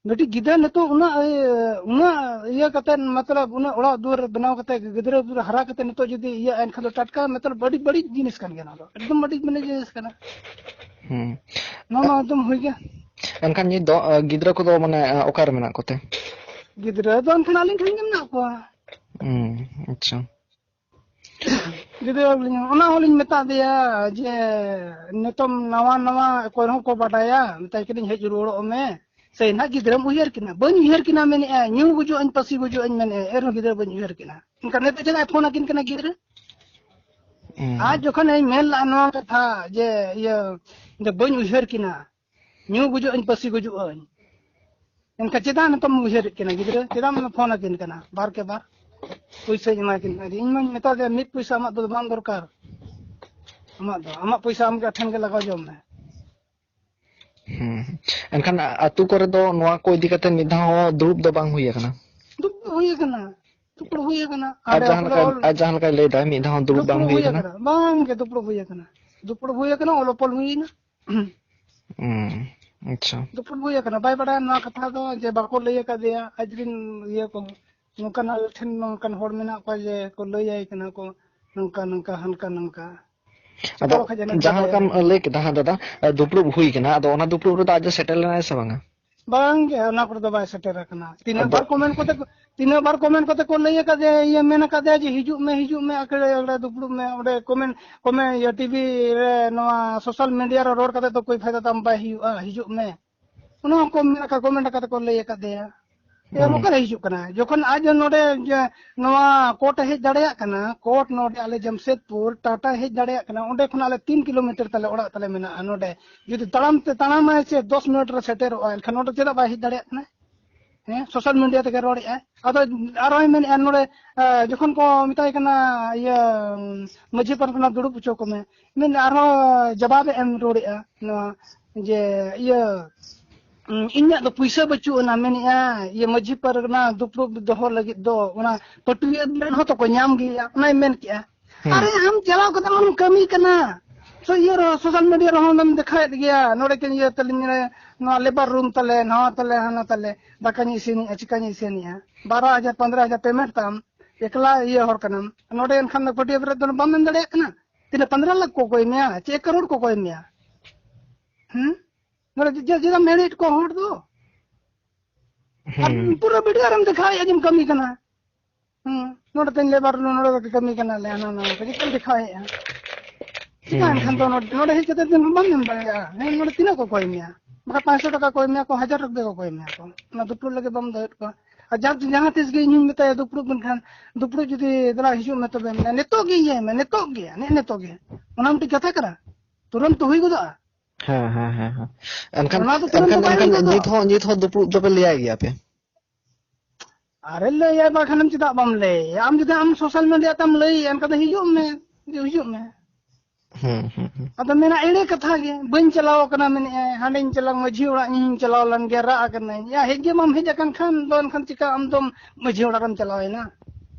ᱢᱤᱫᱴᱤᱡ ᱜᱤᱫᱽᱨᱟᱹ ᱱᱤᱛᱚᱜ ᱩᱱᱟᱹᱜ, ᱤᱭᱟᱹ, ᱩᱱᱟᱹᱜ ᱤᱭᱟᱹ ᱠᱟᱛᱮ, ᱢᱚᱛᱞᱚᱵ, ᱩᱱᱟᱹᱜ ᱚᱲᱟᱜ ᱫᱩᱣᱟᱹᱨ ᱵᱮᱱᱟᱣ ᱠᱟᱛᱮ ᱜᱤᱫᱽᱨᱟᱹ ᱯᱩᱨᱟᱹ ᱦᱟᱨᱟ ᱠᱟᱛᱮ ᱱᱤᱛᱚᱜ ᱡᱩᱫᱤ ᱤᱭᱟᱹ ᱮᱱᱠᱷᱟᱱ ᱫᱚ ᱴᱟᱴᱠᱟ, ᱢᱚᱛᱞᱚᱵ, ᱟᱹᱰᱤ ᱵᱟᱹᱲᱤᱡ ᱡᱤᱱᱤᱥ ᱠᱟᱱ ᱜᱮᱭᱟ ᱱᱚᱣᱟ ᱫᱚ, ᱮᱠᱫᱚᱢ ᱵᱟᱹᱲᱤᱡ ᱢᱟᱱᱮ ᱡᱤᱱᱤᱥ ᱠᱟᱱᱟ᱾ ᱦᱩᱸ᱾ ᱱᱚᱣᱟ ᱢᱟ ᱮᱠᱫᱚᱢ ᱦᱩᱭ ᱜᱮ᱾ ᱮᱱᱠᱷᱟᱱ ᱱᱤᱛ ᱫᱚ, ᱟᱸ, ᱜᱤᱫᱽᱨᱟᱹ ᱠᱚᱫᱚ ᱢᱟᱱᱮ, ᱟᱸ, ᱚᱠᱟᱨᱮ ᱢᱮᱱᱟᱜ ᱠᱚᱛᱮ? ᱜᱤᱫᱽᱨᱟᱹ ᱫᱚ ᱮᱱᱠᱷᱟᱱ ᱟᱹᱞᱤᱧ ᱴᱷᱮᱱ ᱜᱮ ᱢᱮᱱᱟᱜ ᱠᱚᱣᱟ᱾ ᱦᱩᱸ, ᱟᱪᱪᱷᱟ᱾ ᱡᱩᱫᱤ ᱟᱹᱞᱤᱧ ᱚᱱᱟ ᱦᱚᱸᱞᱤᱧ ᱢᱮᱛᱟ ᱫᱮᱭᱟ ᱡᱮ ᱱᱤᱛᱚᱝ ᱱᱟᱣᱟ ᱱᱟᱣᱟ ᱚᱠᱚᱭ ᱦᱚᱸ ᱠᱚ ᱵᱟᱰᱟᱭᱟ, ᱢᱮᱛᱟᱭ ᱠᱟᱹᱱᱟᱹᱧ, "ᱦᱮᱡ ᱨᱩᱣᱟᱹᱲᱚᱜ ᱢᱮ, ᱥᱮ ᱱᱟᱦᱟᱜ ᱜᱤᱫᱽᱨᱟᱹᱢ ᱩᱭᱦᱟᱹᱨ ᱠᱤᱱᱟ?" "ᱵᱟᱹᱧ ᱩᱭᱦᱟᱹᱨ ᱠᱤᱱᱟ ᱢᱮᱱᱮᱫᱼᱟ, ᱧᱩ ᱜᱩᱡᱩᱜ ᱟᱹᱧ, ᱯᱟᱹᱥᱤ ᱜᱩᱡᱩᱜ ᱟᱹᱧ ᱢᱮᱱᱮᱫᱼᱟ, ᱮᱱᱨᱮᱦᱚᱸ ᱜᱤᱫᱽᱨᱟᱹ ᱵᱟᱹᱧ ᱩᱭᱦᱟᱹᱨ ᱠᱤᱱᱟ᱾" ᱮᱱᱠᱷᱟᱱ ᱱᱤᱛᱚᱜ ᱪᱮᱫᱟᱜ ᱮ ᱯᱷᱳᱱ ᱟᱹᱠᱤᱱ ᱠᱟᱱᱟ ᱜᱤᱫᱽᱨᱟᱹ? ᱦᱩᱸ᱾ ᱟᱡ ᱡᱚᱠᱷᱚᱱ ᱤᱧ ᱢᱮᱱ ᱞᱟᱜᱼᱟ ᱱᱚᱣᱟ ᱠᱟᱛᱷᱟ ᱡᱮ ᱤᱭᱟᱹ, ᱡᱮ ᱵᱟᱹᱧ ᱩᱭᱦᱟᱹᱨ ᱠᱤᱱᱟ, ᱧᱩ ᱜᱩᱡᱩᱜ ᱟᱹᱧ, ᱯᱟᱹᱥᱤ ᱜᱩᱡᱩᱜ ᱟᱹᱧ, ᱮᱱᱠᱷᱟᱱ ᱪᱮᱫᱟᱜ ᱱᱤᱛᱚᱜ ᱮᱢ ᱩᱭᱦᱟᱹᱨᱮᱫ ᱠᱤᱱᱟ ᱜᱤᱫᱽᱨᱟᱹ? ᱪᱮᱫᱟᱜ ᱮᱢ ᱯᱷᱳᱱ ᱟᱹᱠᱤᱱ ᱠᱟᱱᱟ ᱵᱟᱨ ᱠᱮ ᱵᱟᱨ? ᱯᱩᱭᱥᱟᱹᱧ ᱮᱢᱟᱭ ᱠᱤᱱ ᱠᱟᱱᱟ᱾ ᱤᱧ ᱢᱟᱧ ᱢᱮᱛᱟ ᱫᱮᱭᱟ, "ᱢᱤᱫ ᱯᱩᱭᱥᱟᱹ ᱟᱢᱟᱜ ᱫᱚ ᱵᱟᱝ ᱫᱚᱨᱠᱟᱨ, ᱟᱢᱟᱜ ᱫᱚ, ᱟᱢᱟᱜ ᱯᱩᱭᱥᱟᱹ ᱟᱢ ᱜᱮ ᱴᱷᱮᱱ ᱜᱮ ᱞᱟᱜᱟᱣ ᱡᱚᱝ ᱢᱮ᱾" ᱦᱩᱸ᱾ ᱮᱱᱠᱷᱟᱱ ᱟᱹᱛᱩ ᱠᱚᱨᱮ ᱫᱚ ᱱᱚᱣᱟ ᱠᱚ ᱤᱫᱤ ᱠᱟᱛᱮ ᱢᱤᱫ ᱫᱷᱟᱣ ᱦᱚᱸ ᱫᱩᱲᱩᱵ ᱫᱚ ᱵᱟᱝ ᱦᱩᱭ ᱟᱠᱟᱱᱟ? ᱫᱩᱯᱲᱩᱵ ᱦᱩᱭ ᱟᱠᱟᱱᱟ, ᱫᱩᱯᱲᱩᱵ ᱦᱩᱭ ᱟᱠᱟᱱᱟ᱾ ᱟᱨ ᱟᱞᱮ ᱡᱟᱦᱟᱸ ᱚᱠᱟ ᱞᱮᱠᱟ, ᱨᱮ ᱚᱞ-, ᱟᱨ ᱡᱟᱦᱟᱸ ᱞᱮᱠᱟᱭ ᱞᱟᱹᱭ ᱫᱟ, ᱢᱤᱫ ᱫᱷᱟᱣ ᱦᱚᱸ ᱫᱩᱲᱩᱵ ᱵᱟᱝ ᱫᱩᱯᱲᱩᱵ ᱦᱩᱭ ᱦᱩᱭ ᱟᱠᱟᱱᱟ? ᱟᱠᱟᱱᱟ, ᱵᱟᱝ ᱜᱮ ᱫᱩᱯᱲᱩᱵ ᱦᱩᱭ ᱟᱠᱟᱱᱟ᱾ ᱫᱩᱯᱲᱩᱵ ᱦᱩᱭ ᱟᱠᱟᱱᱟ, ᱚᱞ ᱚᱯᱚᱞ ᱦᱩᱭ ᱮᱱᱟ᱾ ᱦᱩᱸ, ᱟᱪᱪᱷᱟ᱾ ᱫᱩᱯᱲᱩᱵ ᱦᱩᱭ ᱟᱠᱟᱱᱟ, ᱵᱟᱭ ᱵᱟᱲᱟᱭᱟ ᱱᱚᱣᱟ ᱠᱟᱛᱷᱟ ᱫᱚ, ᱡᱮ ᱵᱟᱠᱚ ᱞᱟᱹᱭ ᱟᱠᱟᱫᱮᱭᱟ ᱟᱡᱨᱤᱱ ᱤᱭᱟᱹ ᱠᱚ, ᱱᱚᱝᱠᱟᱱ ᱟᱞᱮ ᱴᱷᱮᱱ ᱱᱚᱝᱠᱟᱱ ᱦᱚᱲ ᱢᱮᱱᱟᱜ ᱠᱚᱣᱟ ᱡᱮ ᱠᱚ ᱞᱟᱹᱭ ᱟᱭ ᱠᱟᱱᱟ ᱠᱚ, ᱱᱚᱝᱠᱟ ᱱᱚᱝᱠᱟ, ᱦᱟᱱᱠᱟ ᱱᱚᱝᱠᱟ᱾ ᱟᱫᱚ ᱚᱠᱟ ᱞᱮᱠᱟ ᱡᱟᱹᱱᱤᱡ ᱡᱟᱦᱟᱸ ᱵᱟᱰᱟᱭᱟ᱾ ᱞᱮᱠᱟᱢ ᱞᱟᱹᱭ ᱠᱮᱫᱟ ᱦᱟᱸᱜ ᱫᱟᱫᱟ, ᱫᱩᱯᱲᱩᱵ ᱦᱩᱭ ᱠᱟᱱᱟ, ᱟᱫᱚ ᱚᱱᱟ ᱫᱩᱯᱲᱩᱵ ᱨᱮᱫᱚ ᱟᱡ ᱫᱚ ᱥᱮᱴᱮᱨ ᱞᱮᱱᱟᱭ ᱥᱮ ᱵᱟᱝᱟ? ᱵᱟᱝ ᱜᱮ, ᱚᱱᱟ ᱠᱚᱨᱮ ᱫᱚ ᱵᱟᱭ ᱥᱮᱴᱮᱨ ᱟᱠᱟᱱᱟ᱾ ᱛᱤᱱᱟᱹᱜ ᱟᱫᱚ ᱵᱟᱨ ᱠᱚᱢᱮᱱᱴ ᱠᱚᱛᱮ ᱠᱚ, ᱛᱤᱱᱟᱹᱜ ᱵᱟᱨ ᱠᱚᱢᱮᱱᱴ ᱠᱚᱛᱮ ᱠᱚ ᱞᱟᱹᱭ ᱟᱠᱟᱫᱮᱭᱟ, ᱤᱭᱟᱹ ᱢᱮᱱ ᱟᱠᱟᱫᱮᱭᱟ ᱡᱮ, "ᱦᱤᱡᱩᱜ ᱢᱮ, ᱦᱤᱡᱩᱜ ᱢᱮ, ᱟᱠᱷᱲᱟ ᱨᱮ ᱫᱩᱯᱲᱩᱵ ᱢᱮ, ᱚᱸᱰᱮ ᱠᱚᱢᱮᱱᱴ, ᱠᱚᱢᱮᱱᱴ, ᱤᱭᱟᱹ, ᱴᱤᱵᱷᱤ ᱨᱮ, ᱱᱚᱣᱟ ᱥᱳᱥᱟᱞ ᱢᱤᱰᱤᱭᱟ ᱨᱮ ᱨᱚᱲ ᱠᱟᱛᱮ ᱫᱚ ᱠᱳᱭ ᱯᱷᱟᱭᱫᱟ ᱛᱟᱢ ᱵᱟᱭ ᱦᱩᱭᱩᱜᱼᱟ, ᱦᱤᱡᱩᱜ ᱢᱮ᱾" ᱚᱱᱟ ᱦᱚᱸ ᱠᱚ ᱢᱮᱱ ᱟᱠᱟᱫ, ᱠᱚᱢᱮᱱᱴ ᱟᱠᱟᱫ ᱠᱚ ᱞᱟᱹᱭ ᱟᱠᱟᱫᱮᱭᱟ᱾ ᱮ, ᱦᱩᱸ᱾ ᱚᱠᱟᱨᱮ ᱦᱤᱡᱩᱜ ᱠᱟᱱᱟ? ᱡᱚᱠᱷᱚᱱ ᱟᱡ ᱱᱚᱰᱮ, ᱡᱮ, ᱱᱚᱣᱟ ᱠᱳᱨᱴ ᱮ ᱦᱮᱡ ᱫᱟᱲᱮᱭᱟᱜ ᱠᱟᱱᱟ, ᱠᱳᱨᱴ ᱱᱚᱰᱮ ᱟᱞᱮ ᱡᱟᱢᱥᱮᱫᱽᱯᱩᱨ, ᱴᱟᱴᱟ ᱦᱮᱡ ᱫᱟᱲᱮᱭᱟᱜ ᱠᱟᱱᱟ, ᱚᱸᱰᱮ ᱠᱷᱚᱱ ᱟᱞᱮ ᱛᱤᱱ ᱠᱤᱞᱳᱢᱤᱴᱟᱨ ᱛᱟᱞᱮ ᱚᱲᱟᱜ ᱛᱟᱞᱮ ᱢᱮᱱᱟᱜᱼᱟ ᱱᱚᱰᱮ᱾ ᱡᱩᱫᱤ ᱛᱟᱲᱟᱢ ᱛᱮ ᱛᱟᱲᱟᱢᱟᱭ ᱥᱮ ᱫᱚᱥ ᱢᱤᱱᱤᱴ ᱨᱮ ᱥᱮᱴᱮᱨᱚᱜᱼᱟ, ᱮᱱᱠᱷᱟᱱ ᱱᱚᱰᱮ ᱪᱮᱫᱟᱜ ᱵᱟᱭ ᱦᱮᱡ ᱫᱟᱲᱮᱭᱟᱜ ᱠᱟᱱᱟ? ᱦᱮᱸ, ᱥᱳᱥᱟᱞ ᱢᱤᱰᱤᱭᱟ ᱛᱮᱜᱮ ᱨᱚᱲᱮᱫᱼᱟᱭ᱾ ᱟᱫᱚ ᱟᱨᱦᱚᱸᱭ ᱢᱮᱱᱮᱫᱼᱟ ᱱᱚᱰᱮ, ᱮ, ᱡᱚᱠᱷᱚᱱ ᱠᱚ ᱢᱮᱛᱟᱭ ᱠᱟᱱᱟ, ᱤᱭᱟᱹ, ᱢᱟᱹᱡᱷᱤ ᱯᱟᱨᱜᱟᱱᱟ ᱫᱩᱲᱩᱵ ᱦᱚᱪᱚ ᱠᱚᱢᱮ, ᱢᱮᱱ ᱟᱨᱦᱚᱸ ᱡᱟᱵᱟᱵᱮ ᱮᱢ ᱨᱩᱣᱟᱹᱲᱮᱫᱼᱟ ᱱᱚᱣᱟ ᱡᱮ, ᱤᱭᱟᱹ, ᱩᱸ, ᱤᱧᱟᱹᱜ ᱫᱚ ᱯᱩᱭᱥᱟᱹ ᱵᱟᱹᱪᱩᱜ ᱟᱱᱟ, ᱢᱮᱱᱮᱫᱼᱟ, ᱤᱭᱟᱹ, ᱢᱟᱹᱡᱷᱤ ᱯᱟᱨᱜᱟᱱᱟ ᱫᱩᱯᱲᱩᱵ ᱫᱚᱦᱚ ᱞᱟᱹᱜᱤᱫ ᱫᱚ ᱚᱱᱟ ᱯᱟᱹᱴᱩᱭᱟᱹ ᱢᱮᱱ ᱦᱚᱸ ᱛᱚᱠᱚ ᱧᱟᱢ ᱜᱮᱭᱟ, ᱚᱱᱟᱭ ᱢᱮᱱ ᱠᱮᱜᱼᱟ᱾ ᱦᱮᱸ᱾ ᱟᱨᱮ, ᱟᱢ ᱪᱟᱞᱟᱣ ᱠᱟᱛᱮ ᱟᱢ ᱠᱟᱹᱢᱤ ᱠᱟᱱᱟ, ᱥᱮ ᱤᱭᱟᱹ ᱨᱮ, ᱥᱳᱥᱟᱞ ᱢᱤᱰᱤᱭᱟ ᱨᱮᱦᱚᱸ ᱚᱱᱟᱢ ᱫᱮᱠᱷᱟᱣᱮᱫ ᱜᱮᱭᱟ, ᱱᱚᱰᱮ ᱠᱤᱱ ᱤᱭᱟᱹ ᱛᱟᱹᱞᱤᱧ, ᱱᱚᱣᱟ ᱞᱮᱵᱟᱨ ᱨᱩᱢ ᱛᱟᱞᱮ, ᱱᱟᱣᱟ ᱛᱟᱞᱮ, ᱦᱟᱱᱟ ᱛᱟᱞᱮ, ᱫᱟᱠᱟᱧ ᱤᱥᱤᱱᱮᱜᱼᱟ, ᱪᱤᱠᱟᱹᱧ ᱤᱥᱤᱱᱮᱜᱼᱟ, ᱵᱟᱨᱚ ᱦᱟᱡᱟᱨ, ᱯᱚᱱᱫᱽᱨᱚ ᱦᱟᱡᱟᱨ ᱯᱮᱢᱮᱱᱴ ᱛᱟᱢ, ᱮᱠᱞᱟ ᱤᱭᱟᱹ ᱦᱚᱲ ᱠᱟᱱᱟᱢ, ᱱᱚᱰᱮ ᱮᱱᱠᱷᱟᱱ ᱫᱚ ᱯᱟᱹᱴᱤᱭᱟᱹ ᱵᱮᱨᱮᱫ ᱫᱚ ᱵᱟᱢ ᱢᱮᱱ ᱫᱟᱲᱮᱭᱟᱜ ᱠᱟᱱᱟ᱾ ᱛᱤᱱᱟᱹᱜ ᱯᱚᱱᱫᱽᱨᱚ ᱞᱟᱠᱷ ᱠᱚ ᱠᱚᱭ ᱢᱮᱭᱟ, ᱪᱮ ᱮᱠ ᱠᱟᱨᱳᱲ ᱠᱚ ᱠᱚᱭ ᱢᱮᱭᱟ? ᱦᱩᱸ? ᱱᱚᱰᱮ ᱡᱮ, ᱡᱮ, ᱡᱮ ᱢᱮᱨᱤᱴ ᱠᱚ ᱦᱚᱲ ᱫᱚ᱾ ᱟᱨ ᱦᱩᱸ᱾ ᱯᱩᱨᱟᱹ ᱵᱷᱤᱰᱤᱭᱳ ᱨᱮᱢ ᱫᱮᱠᱷᱟᱣᱮᱫᱼᱟ ᱡᱮᱢ ᱠᱟᱹᱢᱤ ᱠᱟᱱᱟ᱾ ᱦᱩᱸ, ᱱᱚᱰᱮ ᱛᱤᱧ ᱞᱮᱵᱟᱨ, ᱱᱚᱰᱮ ᱫᱚ ᱠᱟᱹᱢᱤ ᱠᱟᱱᱟᱞᱮ, ᱦᱟᱱᱟ ᱱᱟᱣᱟ ᱠᱚ ᱡᱚᱛᱚᱢ ᱫᱮᱠᱷᱟᱣᱮᱫᱼᱟ᱾ ᱪᱮᱫᱟᱜ ᱦᱩᱸ, ᱮᱱᱠᱷᱟᱱ ᱫᱚ ᱦᱩᱸ᱾ ᱱᱚᱰᱮ, ᱱᱚᱰᱮ ᱦᱮᱡ ᱠᱟᱛᱮ ᱫᱚ ᱵᱟᱢ ᱢᱮᱱ ᱫᱟᱲᱮᱭᱟᱜᱼᱟ? ᱦᱮᱸ, ᱱᱚᱰᱮ ᱛᱤᱱᱟᱹᱜ ᱠᱚ ᱠᱚᱭ ᱢᱮᱭᱟ? ᱵᱟᱠᱷᱟᱱ ᱯᱟᱸᱪᱥᱚ ᱴᱟᱠᱟ ᱠᱚᱭ ᱢᱮᱭᱟ ᱠᱚ, ᱦᱟᱡᱟᱨ ᱴᱟᱠᱟ ᱠᱚ ᱠᱚᱭ ᱢᱮᱭᱟ ᱠᱚ, ᱚᱱᱟ ᱫᱩᱯᱲᱩᱵ ᱞᱟᱹᱜᱤᱫ ᱵᱟᱢ ᱫᱚᱦᱚᱭᱮᱫ ᱠᱚᱣᱟ᱾ ᱟᱨ ᱡᱟᱦᱟᱸ, ᱡᱟᱦᱟᱸ ᱛᱤᱥ ᱜᱮ ᱤᱧᱤᱧ ᱢᱮᱛᱟᱭᱟ ᱫᱩᱯᱲᱩᱵ ᱢᱮᱱᱠᱷᱟᱱ, ᱫᱩᱯᱲᱩᱵ ᱡᱩᱫᱤ ᱫᱮᱞᱟ ᱦᱤᱡᱩᱜ ᱢᱮ ᱛᱚᱵᱮ ᱢᱮᱱᱟ, ᱱᱤᱛᱚᱜ ᱜᱮ ᱤᱭᱟᱹᱭ ᱢᱮ, ᱱᱤᱛᱚᱜ ᱜᱮ, ᱱᱮᱜᱼᱮ ᱱᱤᱛᱚᱜ ᱜᱮ, ᱚᱱᱟ ᱢᱤᱫᱴᱤᱡ ᱠᱟᱛᱷᱟ ᱠᱟᱱᱟ, ᱛᱩᱨᱟᱹᱱᱛ ᱦᱩᱭ ᱜᱚᱫᱚᱜᱼᱟ᱾ ᱦᱮᱸ, ᱦᱮᱸ, ᱦᱮᱸ, ᱦᱮᱸ᱾ ᱮᱱᱠᱷᱟᱱ, ᱚᱱᱟ ᱫᱚ ᱛᱩᱨᱟᱹᱱᱛ ᱮᱱᱠᱷᱟᱱ, ᱫᱚ ᱵᱟᱭ ᱮᱱᱠᱷᱟᱱ ᱦᱩᱭ ᱜᱚᱫᱚᱜᱼᱟ᱾ ᱱᱤᱛ ᱦᱚᱸ, ᱱᱤᱛ ᱦᱚᱸ ᱫᱩᱯᱲᱩᱵ ᱫᱚᱯᱮ ᱞᱟᱹᱭᱟᱭ ᱜᱮᱭᱟ ᱯᱮ? ᱟᱨᱮ ᱞᱟᱹᱭᱟ ᱵᱟᱠᱷᱟᱱᱮᱢ ᱪᱮᱫᱟᱜ ᱵᱟᱢ ᱞᱟᱹᱭᱟ? ᱟᱢ ᱡᱩᱫᱤ ᱟᱢ ᱥᱳᱥᱟᱞ ᱢᱤᱰᱤᱭᱟ ᱛᱮᱢ ᱞᱟᱹᱭᱟ, ᱮᱱᱠᱷᱟᱱ ᱫᱚ ᱦᱤᱡᱩᱜ ᱢᱮ, ᱦᱤᱡᱩᱜ ᱢᱮ᱾ ᱦᱩᱸ, ᱦᱩᱸ, ᱦᱩᱸ᱾ ᱟᱫᱚ ᱢᱮᱱᱟ ᱮᱲᱮ ᱠᱟᱛᱷᱟ ᱜᱮ, ᱵᱟᱹᱧ ᱪᱟᱞᱟᱣ ᱟᱠᱟᱱᱟ ᱢᱮᱱᱮᱫᱼᱟᱭ, ᱦᱟᱸᱰᱮᱧ ᱪᱟᱞᱟᱣ, ᱢᱟᱹᱡᱷᱤ ᱚᱲᱟᱜ ᱤᱧ ᱪᱟᱞᱟᱣ ᱞᱮᱱ ᱜᱮᱭᱟ, ᱨᱟᱜ ᱟᱠᱟᱱᱟᱹᱧ᱾ ᱭᱟ ᱦᱮᱡ ᱜᱮ ᱵᱟᱢ ᱦᱮᱡ ᱟᱠᱟᱱ ᱠᱷᱟᱱ ᱫᱚ ᱮᱱᱠᱷᱟᱱ ᱪᱤᱠᱟ ᱟᱢ ᱫᱚᱢ ᱢᱟᱹᱡᱷᱤ ᱚᱲᱟᱜ ᱨᱮᱢ ᱪᱟᱞᱟᱣᱮᱱᱟ?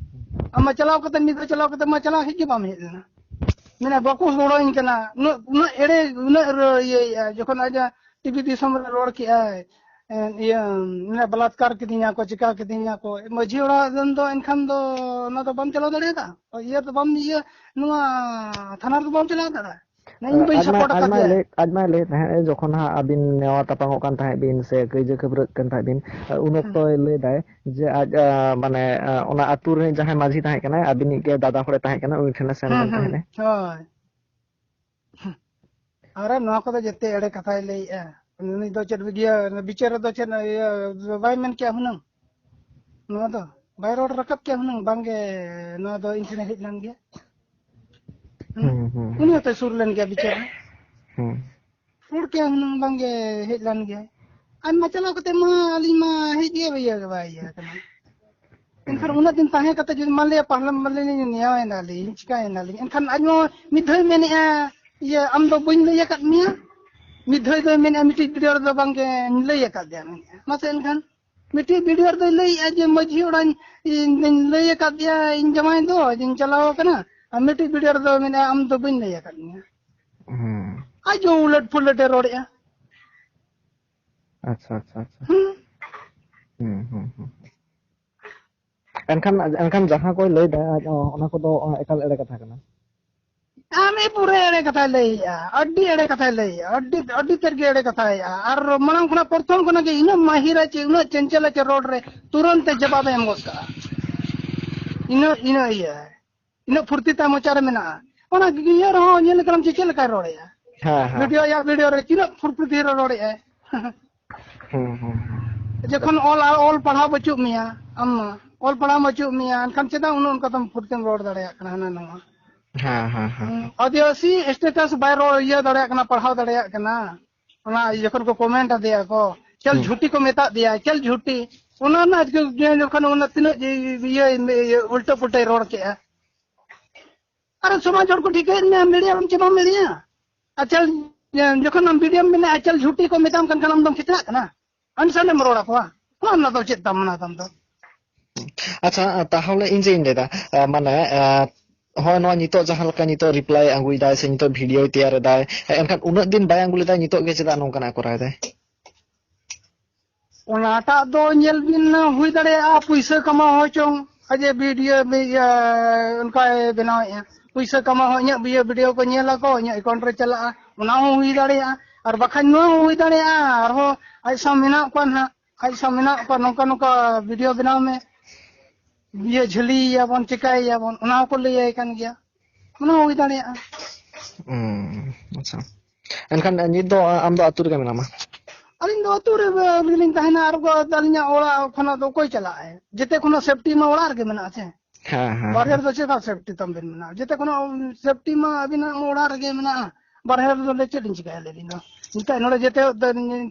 ᱟᱢ ᱢᱟ ᱪᱟᱞᱟᱣ ᱠᱟᱛᱮ, ᱢᱤᱫ ᱫᱷᱟᱣ ᱪᱟᱞᱟᱣ ᱠᱟᱛᱮ ᱢᱟ ᱪᱟᱞᱟᱣ ᱦᱮᱡ ᱜᱮ ᱵᱟᱢ ᱦᱮᱡ ᱞᱮᱱᱟ᱾ ᱢᱮᱱᱟ ᱵᱟᱠᱚ ᱜᱚᱲᱚᱧ ᱠᱟᱱᱟ, ᱩᱱᱟᱹᱜ, ᱩᱱᱟᱹᱜ ᱮᱲᱮ, ᱩᱱᱟᱹᱜ ᱨᱚ-, ᱤᱭᱟᱹᱭᱮᱫᱼᱟ, ᱡᱚᱠᱷᱚᱱ ᱟᱡᱟᱜ ᱴᱤᱵᱷᱤ ᱫᱤᱥᱚᱢ ᱨᱮ ᱨᱚᱲ ᱠᱮᱜᱼᱟᱭ, ᱮ, ᱤᱭᱟᱹ, ᱢᱟᱱᱮ ᱵᱟᱞᱟᱛᱠᱟᱨ ᱠᱤᱫᱤᱧᱟ ᱠᱚ, ᱪᱤᱠᱟ ᱠᱤᱫᱤᱧᱟ ᱠᱚ, ᱢᱟᱹᱡᱷᱤ ᱚᱲᱟᱜ ᱨᱮᱱ ᱫᱚ ᱮᱱᱠᱷᱟᱱ ᱫᱚ ᱚᱱᱟ ᱫᱚ ᱵᱟᱢ ᱪᱟᱞᱟᱣ ᱫᱟᱲᱮᱭᱟᱫᱟ? ᱤᱭᱟᱹ ᱫᱚ ᱵᱟᱢ, ᱤᱭᱟᱹ, ᱱᱚᱣᱟ ᱛᱷᱟᱱᱟ ᱨᱮᱫᱚ ᱵᱟᱢ ᱪᱟᱞᱟᱣ ᱫᱟᱲᱮᱭᱟᱜᱼᱟ? ᱱᱮ ᱤᱧ ᱵᱟᱹᱧ ᱟᱡ ᱢᱟ, ᱥᱟᱯᱳᱨᱴ ᱟᱡ ᱢᱟᱭ ᱟᱠᱟᱫᱮᱭᱟ᱾ ᱞᱟᱹᱭ, ᱟᱡ ᱢᱟᱭ ᱞᱟᱹᱭᱮᱫ ᱛᱟᱦᱮᱸᱫ, ᱡᱚᱠᱷᱚᱱ ᱦᱟᱸᱜ ᱟᱹᱵᱤᱱ ᱱᱮᱣᱟ ᱛᱟᱯᱟᱢᱚᱜ ᱠᱟᱱ ᱛᱟᱦᱮᱸᱫ ᱵᱤᱱ ᱥᱮ ᱠᱟᱹᱭᱡᱟᱹ ᱠᱷᱟᱹᱯᱟᱹᱨᱟᱹᱜ ᱠᱟᱱ ᱛᱟᱦᱮᱸᱫ ᱵᱤᱱ, ᱩᱱ ᱦᱩᱸ᱾ ᱚᱠᱛᱚᱭ ᱞᱟᱹᱭ ᱫᱟᱭ ᱡᱮ ᱟᱡ, ᱟ, ᱢᱟᱱᱮ, ᱟ, ᱚᱱᱟ ᱟᱹᱛᱩ ᱨᱤᱱᱤᱡ ᱡᱟᱦᱟᱸᱭ ᱢᱟᱹᱡᱷᱤ ᱛᱟᱦᱮᱸ ᱠᱟᱱᱟᱭ, ᱟᱹᱵᱤᱱᱤᱡ ᱜᱮ ᱫᱟᱫᱟ ᱦᱚᱲᱮ ᱛᱟᱦᱮᱸ ᱠᱟᱱᱟ, ᱩᱱᱤ ᱴᱷᱮᱱᱮ ᱥᱮᱱ ᱦᱩᱸ, ᱞᱮᱱ ᱦᱩᱸ᱾ ᱛᱟᱦᱮᱸᱫ᱾ ᱦᱳᱭ᱾ ᱟᱨᱮ ᱱᱚᱣᱟ ᱠᱚᱫᱚ ᱡᱮᱛᱮ ᱮᱲᱮ ᱠᱟᱛᱷᱟᱭ ᱞᱟᱹᱭᱮᱜᱼᱟ᱾ ᱩᱱᱤ ᱫᱚ ᱪᱮᱫ ᱤᱭᱟᱹ, ᱵᱤᱪᱟᱹᱨ ᱨᱮᱫᱚ ᱪᱮᱫ ᱤᱭᱟᱹ ᱵᱟᱭ ᱢᱮᱱ ᱠᱮᱭᱟ ᱦᱩᱱᱟᱹᱝ? ᱱᱚᱣᱟ ᱫᱚ ᱵᱟᱭ ᱨᱚᱲ ᱨᱟᱠᱟᱵ ᱠᱮᱭᱟ ᱦᱩᱱᱟᱹᱝ? ᱵᱟᱝᱜᱮ, ᱱᱚᱣᱟ ᱫᱚ ᱤᱧ ᱴᱷᱮᱱᱮ ᱦᱮᱡ ᱞᱮᱱ ᱜᱮᱭᱟ᱾ ᱦᱩᱸ? ᱦᱩᱸ, ᱦᱩᱸ, ᱩᱱᱤ ᱦᱩᱸ᱾ ᱦᱚᱸᱛᱚᱭ ᱥᱩᱨ ᱞᱮᱱ ᱜᱮᱭᱟ ᱵᱤᱪᱟᱹᱨ ᱨᱮ᱾ ᱦᱩᱸ᱾ ᱨᱚᱲ ᱠᱮᱭᱟ ᱦᱩᱱᱟᱹᱝ, ᱵᱟᱝᱜᱮ ᱦᱮᱡ ᱞᱮᱱ ᱜᱮᱭᱟᱭ᱾ ᱟᱡ ᱢᱟ ᱪᱟᱞᱟᱣ ᱠᱟᱛᱮ ᱢᱟ ᱟᱹᱞᱤᱧ ᱢᱟ ᱦᱮᱡ ᱜᱮ ᱤᱭᱟᱹ ᱜᱮ ᱵᱟᱭ ᱤᱭᱟᱹ ᱠᱟᱱᱟ᱾ ᱮᱱᱠᱷᱟᱱ ᱩᱱᱟᱹᱜ ᱫᱤᱱ ᱛᱟᱦᱮᱸ ᱠᱟᱛᱮ ᱡᱩᱫᱤ ᱢᱟᱱ ᱞᱤᱭᱟ ᱯᱟᱦᱞᱟ ᱢᱟᱱ ᱞᱤᱧ ᱱᱮᱭᱟᱣᱮᱱᱟᱞᱤᱧ, ᱪᱤᱠᱟᱹᱭᱮᱱᱟᱞᱤᱧ, ᱮᱱᱠᱷᱟᱱ ᱟᱡ ᱢᱟ ᱢᱤᱫ ᱫᱷᱟᱣ ᱢᱮᱱᱮᱫᱼᱟ, "ᱤᱭᱟᱹ, ᱟᱢ ᱫᱚ ᱵᱟᱹᱧ ᱞᱟᱹᱭ ᱟᱠᱟᱫ ᱢᱮᱭᱟ?" ᱢᱤᱫ ᱫᱷᱟᱣ ᱫᱚᱭ ᱢᱮᱱᱮᱫᱼᱟ, "ᱢᱤᱫᱴᱤᱡ ᱵᱷᱤᱰᱤᱭᱳ ᱨᱮᱫᱚ ᱵᱟᱝ ᱜᱮ ᱞᱟᱹᱭ ᱟᱠᱟᱫ ᱫᱮᱭᱟ", ᱢᱮᱱᱮᱫᱼᱟ᱾ ᱢᱟᱥᱮ ᱮᱱᱠᱷᱟᱱ ᱢᱤᱫᱴᱤᱡ ᱵᱷᱤᱰᱤᱭᱳ ᱨᱮᱫᱚᱭ ᱞᱟᱹᱭᱮᱫᱼᱟ ᱡᱮ ᱢᱟᱹᱡᱷᱤ ᱚᱲᱟᱜ ᱤᱧ ᱫᱚᱧ ᱞᱟᱹᱭ ᱟᱠᱟᱫ ᱫᱮᱭᱟ, ᱤᱧ ᱡᱟᱶᱟᱭ ᱫᱚ ᱡᱮᱧ ᱪᱟᱞᱟᱣ ᱟᱠᱟᱱᱟ, ᱟᱨ ᱢᱤᱫᱴᱤᱡ ᱵᱷᱤᱰᱤᱭᱳ ᱨᱮᱫᱚ ᱢᱮᱱᱮᱫᱼᱟ, "ᱟᱢ ᱫᱚ ᱵᱟᱹᱧ ᱞᱟᱹᱭ ᱟᱠᱟᱫ ᱢᱮᱭᱟ᱾" ᱦᱩᱸ᱾ ᱟᱡ ᱡᱚ ᱩᱞᱟᱹᱴ ᱯᱷᱩᱞᱟᱹᱴ ᱮ ᱨᱚᱲᱮᱫᱼᱟ᱾ ᱟᱪᱪᱷᱟ, ᱟᱪᱪᱷᱟ, ᱟᱪᱪᱷᱟ᱾ ᱦᱩᱸ᱾ ᱦᱩᱸ, ᱦᱩᱸ, ᱦᱩᱸ᱾ ᱮᱱᱠᱷᱟᱱ, ᱮᱱᱠᱷᱟᱱ ᱡᱟᱦᱟᱸ ᱠᱚᱭ ᱞᱟᱹᱭ ᱫᱟ, ᱟᱡ, ᱚ, ᱚᱱᱟ ᱠᱚᱫᱚ, ᱚ, ᱮᱠᱟᱞ ᱮᱲᱮ ᱠᱟᱛᱷᱟ ᱠᱟᱱᱟ᱾ ᱟᱢ ᱮ ᱯᱩᱨᱟᱹ ᱮᱲᱮ ᱠᱟᱛᱷᱟᱭ ᱞᱟᱹᱭᱮᱜᱼᱟ, ᱟᱹᱰᱤ ᱮᱲᱮ ᱠᱟᱛᱷᱟᱭ ᱞᱟᱹᱭᱮᱜᱼᱟ, ᱟᱹᱰᱤ, ᱟᱹᱰᱤ ᱛᱮᱫ ᱜᱮ ᱮᱲᱮ ᱠᱟᱛᱷᱟᱭᱮᱜᱼᱟ᱾ ᱟᱨ ᱢᱟᱲᱟᱝ ᱠᱷᱚᱱᱟᱜ, ᱯᱨᱚᱛᱷᱚᱢ ᱠᱷᱚᱱᱟᱜ ᱜᱮ ᱤᱱᱟᱹᱜ ᱢᱟᱹᱦᱤᱨᱟ ᱪᱮ ᱩᱱᱟᱹᱜ ᱪᱚᱧᱪᱚᱞᱟ ᱪᱮ ᱨᱚᱲ ᱨᱮ ᱛᱩᱨᱟᱹᱱᱛ ᱮ ᱡᱚᱵᱟᱵ ᱮ ᱮᱢ ᱜᱚᱫ ᱠᱟᱜᱼᱟ᱾ ᱤᱱᱟᱹᱜ, ᱤᱱᱟᱹᱜ ᱤᱭᱟᱹ, ᱤᱱᱟᱹᱜ ᱯᱷᱩᱨᱛᱤ ᱛᱟᱭ ᱢᱚᱪᱟ ᱨᱮ ᱢᱮᱱᱟᱜᱼᱟ᱾ ᱚᱱᱟ ᱤᱭᱟᱹ ᱨᱮᱦᱚᱸ ᱧᱮᱞ ᱠᱟᱱᱟᱢ ᱪᱮ ᱪᱮᱫ ᱞᱮᱠᱟᱭ ᱨᱚᱲᱮᱜᱼᱟ᱾ ᱦᱮᱸ, ᱦᱮᱸ᱾ ᱵᱷᱤᱰᱤᱭᱳ, ᱟᱭᱟᱜ ᱵᱷᱤᱰᱤᱭᱳ ᱨᱮ ᱛᱤᱱᱟᱹᱜ ᱯᱷᱩᱨᱛᱤ ᱨᱮ ᱨᱚᱲᱮᱜᱼᱟᱭ᱾ ᱦᱩᱸ, ᱦᱩᱸ, ᱦᱩᱸ᱾ ᱡᱚᱠᱷᱚᱱ ᱚᱞ, ᱚᱞ ᱯᱟᱲᱦᱟᱣ ᱵᱟᱹᱪᱩᱜ ᱢᱮᱭᱟ, ᱟᱢ ᱢᱟ ᱚᱞ ᱯᱟᱲᱦᱟᱣ ᱵᱟᱹᱪᱩᱜ ᱢᱮᱭᱟ, ᱮᱱᱠᱷᱟᱱ ᱪᱮᱫᱟᱜ ᱩᱱᱟᱹᱜ ᱚᱱᱠᱟ ᱛᱮᱢ ᱯᱷᱩᱨᱛᱤᱢ ᱨᱚᱲ ᱫᱟᱲᱮᱭᱟᱜ ᱠᱟᱱᱟ ᱦᱟᱱᱟ ᱱᱟᱣᱟ? ᱦᱮᱸ, ᱦᱮᱸ, ᱦᱮᱸ᱾ ᱦᱩᱸ, ᱟᱹᱫᱤᱵᱟᱹᱥᱤ ᱥᱴᱮᱴᱟᱥ ᱵᱟᱭ ᱨᱚᱲ, ᱤᱭᱟᱹ ᱫᱟᱲᱮᱭᱟᱜ ᱠᱟᱱᱟ, ᱯᱟᱲᱦᱟᱣ ᱫᱟᱲᱮᱭᱟᱜ ᱠᱟᱱᱟ᱾ ᱚᱱᱟ ᱡᱚᱠᱷᱚᱱ ᱠᱚ ᱠᱚᱢᱮᱱᱴ ᱟᱫᱮᱭᱟ ᱠᱚ, "ᱪᱟᱞ ᱦᱩᱸ᱾ ᱡᱷᱩᱴᱤ" ᱠᱚ ᱢᱮᱛᱟᱜ ᱫᱮᱭᱟ, "ᱪᱟᱞ ᱡᱷᱩᱴᱤ", ᱚᱱᱟ ᱨᱮᱱᱟᱜ ᱡᱚᱠᱷᱚᱱ ᱚᱱᱟ ᱛᱤᱱᱟᱹᱜ ᱤᱭᱟᱹ, ᱤᱭᱟᱹ ᱩᱞᱴᱟᱹ ᱯᱩᱞᱴᱟᱹᱭ ᱨᱚᱲ ᱠᱮᱜᱼᱟ᱾ ᱟᱨ ᱥᱚᱢᱟᱡᱽ ᱦᱚᱲ ᱠᱚ ᱴᱷᱤᱠᱟᱹᱭᱮᱫ ᱢᱮᱭᱟ, ᱢᱤᱰᱤᱭᱟ ᱨᱮᱢ ᱪᱮ ᱵᱟᱢ ᱢᱤᱰᱤᱭᱟ? ᱟᱪᱪᱷᱟ, ᱡᱚᱠᱷᱚᱱ ᱟᱢ ᱢᱤᱰᱤᱭᱟᱢ ᱢᱮᱱᱟ, "ᱟᱪᱪᱷᱟ, ᱡᱷᱩᱴᱤ" ᱠᱚ ᱢᱮᱛᱟᱢ ᱠᱟᱱ ᱠᱷᱟᱱ ᱟᱢ ᱫᱚᱢ ᱠᱷᱮᱪᱲᱟᱜ ᱠᱟᱱᱟ, ᱟᱱᱥᱟᱨ ᱮᱢ ᱨᱚᱲ ᱟᱠᱚᱣᱟ, ᱚᱱᱟ ᱨᱮᱱᱟᱜ ᱫᱚ ᱪᱮᱫ ᱛᱟᱢ ᱚᱱᱟ ᱛᱟᱢ ᱫᱚ? ᱟᱪᱪᱷᱟ, ᱛᱟᱦᱚᱞᱮ ᱤᱧ ᱪᱮᱫ ᱤᱧ ᱞᱟᱹᱭᱫᱟ, ᱟ, ᱢᱟᱱᱮ, ᱟ, ᱦᱳᱭ, ᱱᱚᱣᱟ ᱱᱤᱛᱚᱜ ᱡᱟᱦᱟᱸ ᱞᱮᱠᱟ ᱱᱤᱛᱚᱜ ᱨᱤᱯᱞᱟᱭ ᱟᱹᱜᱩᱭᱮᱫᱟᱭ ᱥᱮ ᱱᱤᱛᱚᱜ ᱵᱷᱤᱰᱤᱭᱳᱭ ᱛᱮᱭᱟᱨ ᱮᱫᱟᱭ, ᱮᱱᱠᱷᱟᱱ ᱩᱱᱟᱹᱜ ᱫᱤᱱ ᱵᱟᱭ ᱟᱹᱜᱩ ᱞᱮᱫᱟᱭ, ᱱᱤᱛᱚᱜ ᱜᱮ ᱪᱮᱫᱟᱜ ᱱᱚᱝᱠᱟᱱᱟᱜ ᱠᱚᱨᱟᱣ ᱮᱫᱟᱭ? ᱚᱱᱟᱴᱟᱜ ᱫᱚ ᱧᱮᱞ ᱵᱤᱱ, ᱦᱩᱭ ᱫᱟᱲᱮᱭᱟᱜᱼᱟ ᱯᱩᱭᱥᱟᱹ ᱠᱟᱢᱟᱣ ᱦᱚᱸ ᱪᱚᱝ, ᱟᱡ ᱮ ᱵᱷᱤᱰᱤᱭᱳ, ᱤᱭᱟᱹ, ᱚᱱᱠᱟᱭ ᱵᱮᱱᱟᱣᱮᱫᱼᱟ᱾ ᱯᱩᱭᱥᱟᱹ ᱠᱟᱢᱟᱣ ᱦᱚᱸ ᱤᱧᱟᱹᱜ ᱵᱷᱤᱰᱤᱭᱳ, ᱵᱷᱤᱰᱤᱭᱳ ᱠᱚ ᱧᱮᱞ ᱟᱠᱚ, ᱤᱧᱟᱹᱜ ᱮᱠᱟᱣᱩᱱᱴ ᱨᱮ ᱪᱟᱞᱟᱜᱼᱟ, ᱚᱱᱟ ᱦᱚᱸ ᱦᱩᱭ ᱫᱟᱲᱮᱭᱟᱜᱼᱟ᱾ ᱟᱨ ᱵᱟᱠᱷᱟᱱ ᱱᱚᱣᱟ ᱦᱚᱸ ᱦᱩᱭ ᱫᱟᱲᱮᱭᱟᱜᱼᱟ, ᱟᱨᱦᱚᱸ ᱟᱡ ᱥᱟᱶ ᱢᱮᱱᱟᱜ ᱠᱚᱣᱟ ᱱᱟᱦᱟᱜ, ᱟᱡ ᱥᱟᱶ ᱢᱮᱱᱟᱜ ᱠᱚᱣᱟ, ᱱᱚᱝᱠᱟ ᱱᱚᱝᱠᱟ ᱵᱷᱤᱰᱤᱭᱳ ᱵᱮᱱᱟᱣ ᱢᱮ, ᱤᱭᱟᱹ ᱡᱷᱟᱹᱞᱤᱭᱮᱭᱟᱵᱚᱱ, ᱪᱤᱠᱟᱹᱭᱮᱭᱟᱵᱚᱱ, ᱚᱱᱟ ᱦᱚᱸᱠᱚ ᱞᱟᱹᱭᱟᱭ ᱠᱟᱱ ᱜᱮᱭᱟ, ᱚᱱᱟ ᱦᱚᱸ ᱦᱩᱭ ᱫᱟᱲᱮᱭᱟᱜᱼᱟ᱾ ᱦᱩᱸ, ᱟᱪᱪᱷᱟ᱾ ᱮᱱᱠᱷᱟᱱ ᱱᱤᱛ ᱫᱚ ᱟᱢ ᱫᱚ ᱟᱹᱛᱩ ᱨᱮᱜᱮ ᱢᱮᱱᱟᱢᱟ? ᱟᱹᱞᱤᱧ ᱫᱚ ᱟᱹᱛᱩ ᱨᱮ ᱜᱮᱞᱤᱧ ᱛᱟᱦᱮᱱᱟ, ᱟᱨ ᱚᱠᱟ ᱟᱹᱞᱤᱧᱟᱜ ᱚᱲᱟᱜ ᱠᱷᱚᱱᱟᱜ ᱫᱚ ᱚᱠᱚᱭ ᱪᱟᱞᱟᱜᱼᱟᱭ? ᱡᱮᱛᱮ ᱠᱷᱚᱱᱟᱜ ᱥᱮᱯᱴᱤ ᱢᱟ ᱚᱲᱟᱜ ᱨᱮᱜᱮ ᱢᱮᱱᱟᱜᱼᱟ ᱥᱮ? ᱦᱮᱸ, ᱦᱮᱸ, ᱵᱟᱨᱦᱮ ᱦᱮᱸ᱾ ᱨᱮᱫᱚ ᱪᱮᱫ ᱥᱮᱯᱴᱤ ᱛᱟᱢ ᱵᱮᱱ ᱢᱮᱱᱟᱜᱼᱟ? ᱡᱮᱛᱮ ᱠᱷᱚᱱᱟᱜ ᱥᱮᱯᱴᱤ ᱢᱟ ᱟᱹᱵᱤᱱᱟᱜ ᱚᱲᱟᱜ ᱨᱮᱜᱮ ᱢᱮᱱᱟᱜᱼᱟ, ᱵᱟᱨᱦᱮ ᱨᱮᱫᱚ ᱪᱮᱫ ᱞᱤᱧ ᱪᱤᱠᱟᱹᱭᱟ ᱞᱟᱹᱭ ᱵᱤᱱ ᱫᱚ? ᱱᱤᱛᱚᱜ ᱱᱚᱰᱮ ᱡᱮᱛᱮ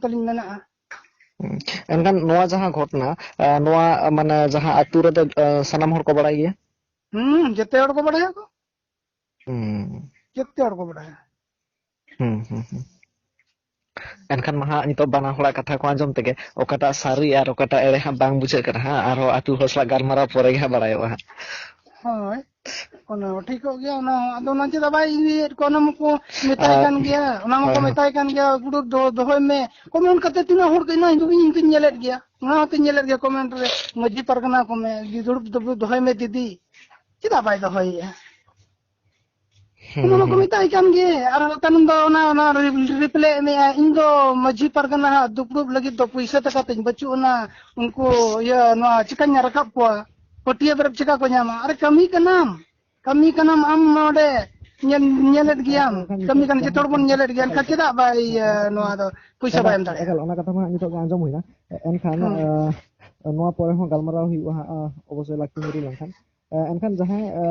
ᱛᱟᱹᱞᱤᱧ ᱢᱮᱱᱟᱜᱼᱟ᱾ ᱦᱩᱸ᱾ ᱮᱱᱠᱷᱟᱱ ᱱᱚᱣᱟ ᱡᱟᱦᱟᱸ ᱜᱷᱚᱴᱚᱱᱟ, ᱮ, ᱱᱚᱣᱟ, ᱢᱟᱱᱮ, ᱡᱟᱦᱟᱸ ᱟᱹᱛᱩ ᱨᱮᱫᱚ, ᱮ, ᱥᱟᱱᱟᱢ ᱦᱚᱲ ᱠᱚ ᱵᱟᱲᱟᱭ ᱜᱮᱭᱟ? ᱦᱩᱸ, ᱡᱮᱛᱮ ᱦᱚᱲ ᱠᱚ ᱵᱟᱲᱟᱭᱟ ᱠᱚ᱾ ᱦᱩᱸ᱾ ᱡᱮᱛᱮ ᱦᱚᱲ ᱠᱚ ᱵᱟᱲᱟᱭᱟ᱾ ᱦᱩᱸ, ᱦᱩᱸ, ᱦᱩᱸ᱾ ᱮᱱᱠᱷᱟᱱ ᱢᱟ ᱦᱟᱸᱜ ᱱᱤᱛᱚᱜ ᱵᱟᱱᱟ ᱦᱚᱲᱟᱜ ᱠᱟᱛᱷᱟ ᱠᱚ ᱟᱸᱡᱚᱢ ᱛᱮᱜᱮ ᱚᱠᱟᱴᱟᱜ ᱥᱟᱹᱨᱤ ᱟᱨ ᱚᱠᱟᱴᱟᱜ ᱮᱲᱮ ᱦᱟᱸᱜ ᱵᱟᱝ ᱵᱩᱡᱷᱟᱹᱜ ᱠᱟᱱᱟ ᱦᱟᱸᱜ, ᱟᱨᱦᱚᱸ ᱟᱹᱛᱩ ᱦᱚᱲ ᱥᱟᱞᱟᱜ ᱜᱟᱞᱢᱟᱨᱟᱣ ᱯᱚᱨᱮ ᱜᱮ ᱦᱟᱸᱜ ᱵᱟᱲᱟᱭᱚᱜᱼᱟ ᱦᱟᱸᱜ᱾ ᱦᱳᱭ, ᱚᱱᱟ ᱦᱚᱸ ᱴᱷᱤᱠᱚᱜ ᱜᱮᱭᱟ, ᱚᱱᱟ ᱦᱚᱸ᱾ ᱟᱫᱚ ᱚᱱᱟ ᱪᱮᱫᱟᱜ ᱵᱟᱭ ᱤᱭᱟᱹᱭᱮᱫ ᱠᱚᱣᱟ? ᱚᱱᱟ ᱢᱟᱠᱚ ᱢᱮᱛᱟᱭ ᱟᱨ ᱠᱟᱱ ᱜᱮᱭᱟ, ᱚᱱᱟ ᱢᱟᱠᱚ ᱦᱳᱭ, ᱦᱳᱭ᱾ ᱢᱮᱛᱟᱭ ᱠᱟᱱ ᱜᱮᱭᱟ, "ᱜᱩᱰᱩ ᱫᱚ-, ᱫᱚᱦᱚᱭ ᱢᱮ, ᱠᱚᱢᱮᱱᱴ ᱠᱟᱛᱮ ᱛᱤᱱᱟᱹᱜ ᱦᱚᱲ ᱠᱚ, ᱤᱧ ᱦᱚᱸᱛᱚᱧ ᱧᱮᱞᱮᱫ ᱜᱮᱭᱟ, ᱚᱱᱟ ᱦᱚᱸᱛᱚᱧ ᱧᱮᱞᱮᱫ ᱜᱮᱭᱟ ᱠᱚᱢᱮᱱᱴ ᱨᱮ, ᱢᱟᱹᱡᱷᱤ ᱯᱟᱨᱜᱟᱱᱟ ᱠᱚ ᱢᱮ, ᱫᱩᱲᱩᱵ ᱫᱩᱲᱩᱵ ᱫᱚᱦᱚᱭ ᱢᱮ ᱫᱤᱫᱤ", ᱪᱮᱫᱟᱜ ᱵᱟᱭ ᱫᱚᱦᱚᱭᱮᱫᱼᱟ? ᱦᱩᱸ, ᱚᱱᱟ ᱢᱟᱠᱚ ᱦᱩᱸ᱾ ᱢᱮᱛᱟᱭ ᱠᱟᱱ ᱜᱮ, ᱟᱨ ᱛᱟᱭᱱᱚᱢ ᱫᱚ ᱚᱱᱟ, ᱚᱱᱟ ᱨᱤ-, ᱨᱤᱯᱞᱟᱭ ᱮᱢᱮᱜᱼᱟ, "ᱤᱧ ᱫᱚ ᱢᱟᱹᱡᱷᱤ ᱯᱟᱨᱜᱟᱱᱟ ᱦᱟᱸᱜ ᱫᱩᱯᱲᱩᱵ ᱞᱟᱹᱜᱤᱫ ᱫᱚ ᱯᱩᱭᱥᱟᱹ ᱴᱟᱠᱟ ᱛᱤᱧ ᱵᱟᱹᱪᱩᱜ ᱟᱱᱟ, ᱩᱱᱠᱩ ᱤᱭᱟᱹ ᱱᱚᱣᱟ ᱪᱤᱠᱟᱹᱧ ᱨᱟᱠᱟᱵ ᱠᱚᱣᱟ, ᱯᱟᱹᱴᱭᱟᱹ ᱵᱮᱨᱮᱫ ᱪᱤᱠᱟ ᱠᱚ ᱧᱟᱢᱟ?" ᱟᱨᱮ ᱠᱟᱹᱢᱤ ᱠᱟᱱᱟᱢ, ᱠᱟᱹᱢᱤ ᱠᱟᱱᱟᱢ ᱟᱢ ᱱᱚᱰᱮ, ᱧᱮᱞ, ᱧᱮᱞᱮᱫ ᱜᱮᱭᱟᱢ, ᱮᱱᱠᱷᱟᱱ ᱠᱟᱹᱢᱤ ᱱᱤᱛᱚᱜ ᱠᱟᱱᱟ, ᱡᱟᱦᱟᱸ ᱡᱚᱛᱚ ᱦᱚᱲ ᱵᱚᱱ ᱧᱮᱞᱮᱫ ᱜᱮᱭᱟ, ᱮᱱᱠᱷᱟᱱ ᱪᱮᱫᱟᱜ ᱵᱟᱭ ᱤᱭᱟᱹ ᱱᱚᱣᱟ ᱫᱚ ᱯᱩᱭᱥᱟᱹ ᱮᱠᱟᱞ, ᱵᱟᱭ ᱮᱢ ᱫᱟᱲᱮᱭᱟᱜᱼᱟ? ᱮᱠᱟᱞ, ᱚᱱᱟ ᱠᱟᱛᱷᱟ ᱢᱟ ᱦᱟᱸᱜ ᱱᱤᱛᱚᱜ ᱜᱮ ᱟᱸᱡᱚᱢ ᱦᱩᱭᱱᱟ᱾ ᱮ-, ᱮᱱᱠᱷᱟᱱ, ᱦᱩᱸ᱾ ᱮ, ᱱᱚᱣᱟ ᱯᱚᱨᱮ ᱦᱚᱸ ᱜᱟᱞᱢᱟᱨᱟᱣ ᱦᱩᱭᱩᱜᱼᱟ ᱦᱟᱸᱜ, ᱮ, ᱚᱵᱚᱥᱥᱳᱭ ᱞᱟᱹᱠᱛᱤ ᱧᱩᱨᱩ ᱞᱮᱱᱠᱷᱟᱱ᱾ ᱮ, ᱮᱱᱠᱷᱟᱱ ᱡᱟᱦᱟᱸᱭ, ᱮ,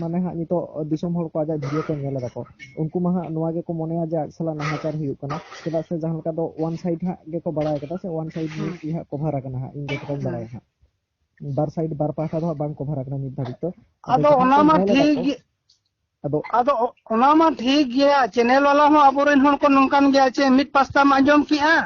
ᱢᱟᱱᱮ ᱦᱟᱸᱜ ᱱᱤᱛᱚᱜ ᱫᱤᱥᱚᱢ ᱦᱚᱲ ᱠᱚ ᱟᱡᱟᱜ ᱵᱷᱤᱰᱤᱭᱳ ᱠᱚ ᱧᱮᱞ ᱮᱫᱟ ᱠᱚ, ᱩᱱᱠᱩ ᱢᱟ ᱦᱟᱸᱜ ᱱᱚᱣᱟ ᱜᱮᱠᱚ ᱢᱚᱱᱮᱭᱟ ᱡᱮ ᱟᱡ ᱥᱟᱞᱟᱜ ᱱᱟᱦᱟᱪᱟᱨ ᱦᱩᱭᱩᱜ ᱠᱟᱱᱟ, ᱪᱮᱫᱟᱜ ᱥᱮ ᱡᱟᱦᱟᱸ ᱞᱮᱠᱟ ᱫᱚ ᱚᱣᱟᱱ ᱥᱟᱭᱤᱰ ᱦᱟᱸᱜ ᱜᱮᱠᱚ ᱵᱟᱲᱟᱭ ᱠᱟᱫᱟ ᱥᱮ ᱚᱣᱟᱱ ᱥᱟᱭᱤᱰ ᱦᱩᱸ᱾ ᱱᱤᱭᱩᱡᱽ ᱜᱮ ᱦᱟᱸᱜ ᱠᱚᱵᱷᱟᱨ ᱟᱠᱟᱱᱟ ᱦᱟᱸᱜ, ᱤᱧ ᱡᱚᱛᱚᱴᱟᱧ ᱦᱩᱸ᱾ ᱵᱟᱲᱟᱭᱟ ᱦᱟᱸᱜ᱾ ᱵᱟᱨ ᱥᱟᱭᱤᱰ, ᱵᱟᱨ ᱯᱟᱦᱴᱟ ᱫᱚ ᱦᱟᱸᱜ ᱵᱟᱝ ᱠᱚᱵᱷᱟᱨ ᱟᱠᱟᱱᱟ ᱱᱤᱛ ᱫᱷᱟᱹᱵᱤᱡ ᱛᱮ᱾ ᱟᱫᱚ ᱟᱫᱚ ᱡᱟᱦᱟᱸ ᱚᱱᱟ ᱠᱚ ᱢᱟ ᱧᱮᱞ ᱮᱫᱟ ᱴᱷᱤᱠ ᱠᱚ, ᱜᱮ, ᱟᱫᱚ ᱟᱫᱚ ᱚ-, ᱚᱱᱟ ᱢᱟ ᱴᱷᱤᱠ ᱜᱮᱭᱟ, ᱪᱮᱱᱮᱞ ᱵᱟᱞᱟ ᱦᱚᱸ ᱟᱵᱚᱨᱮᱱ ᱦᱚᱲ ᱠᱚ ᱱᱚᱝᱠᱟᱱ ᱜᱮᱭᱟ ᱪᱮ, ᱢᱤᱫ ᱯᱟᱥᱴᱟᱢ ᱟᱸᱡᱚᱢ ᱠᱮᱜᱼᱟ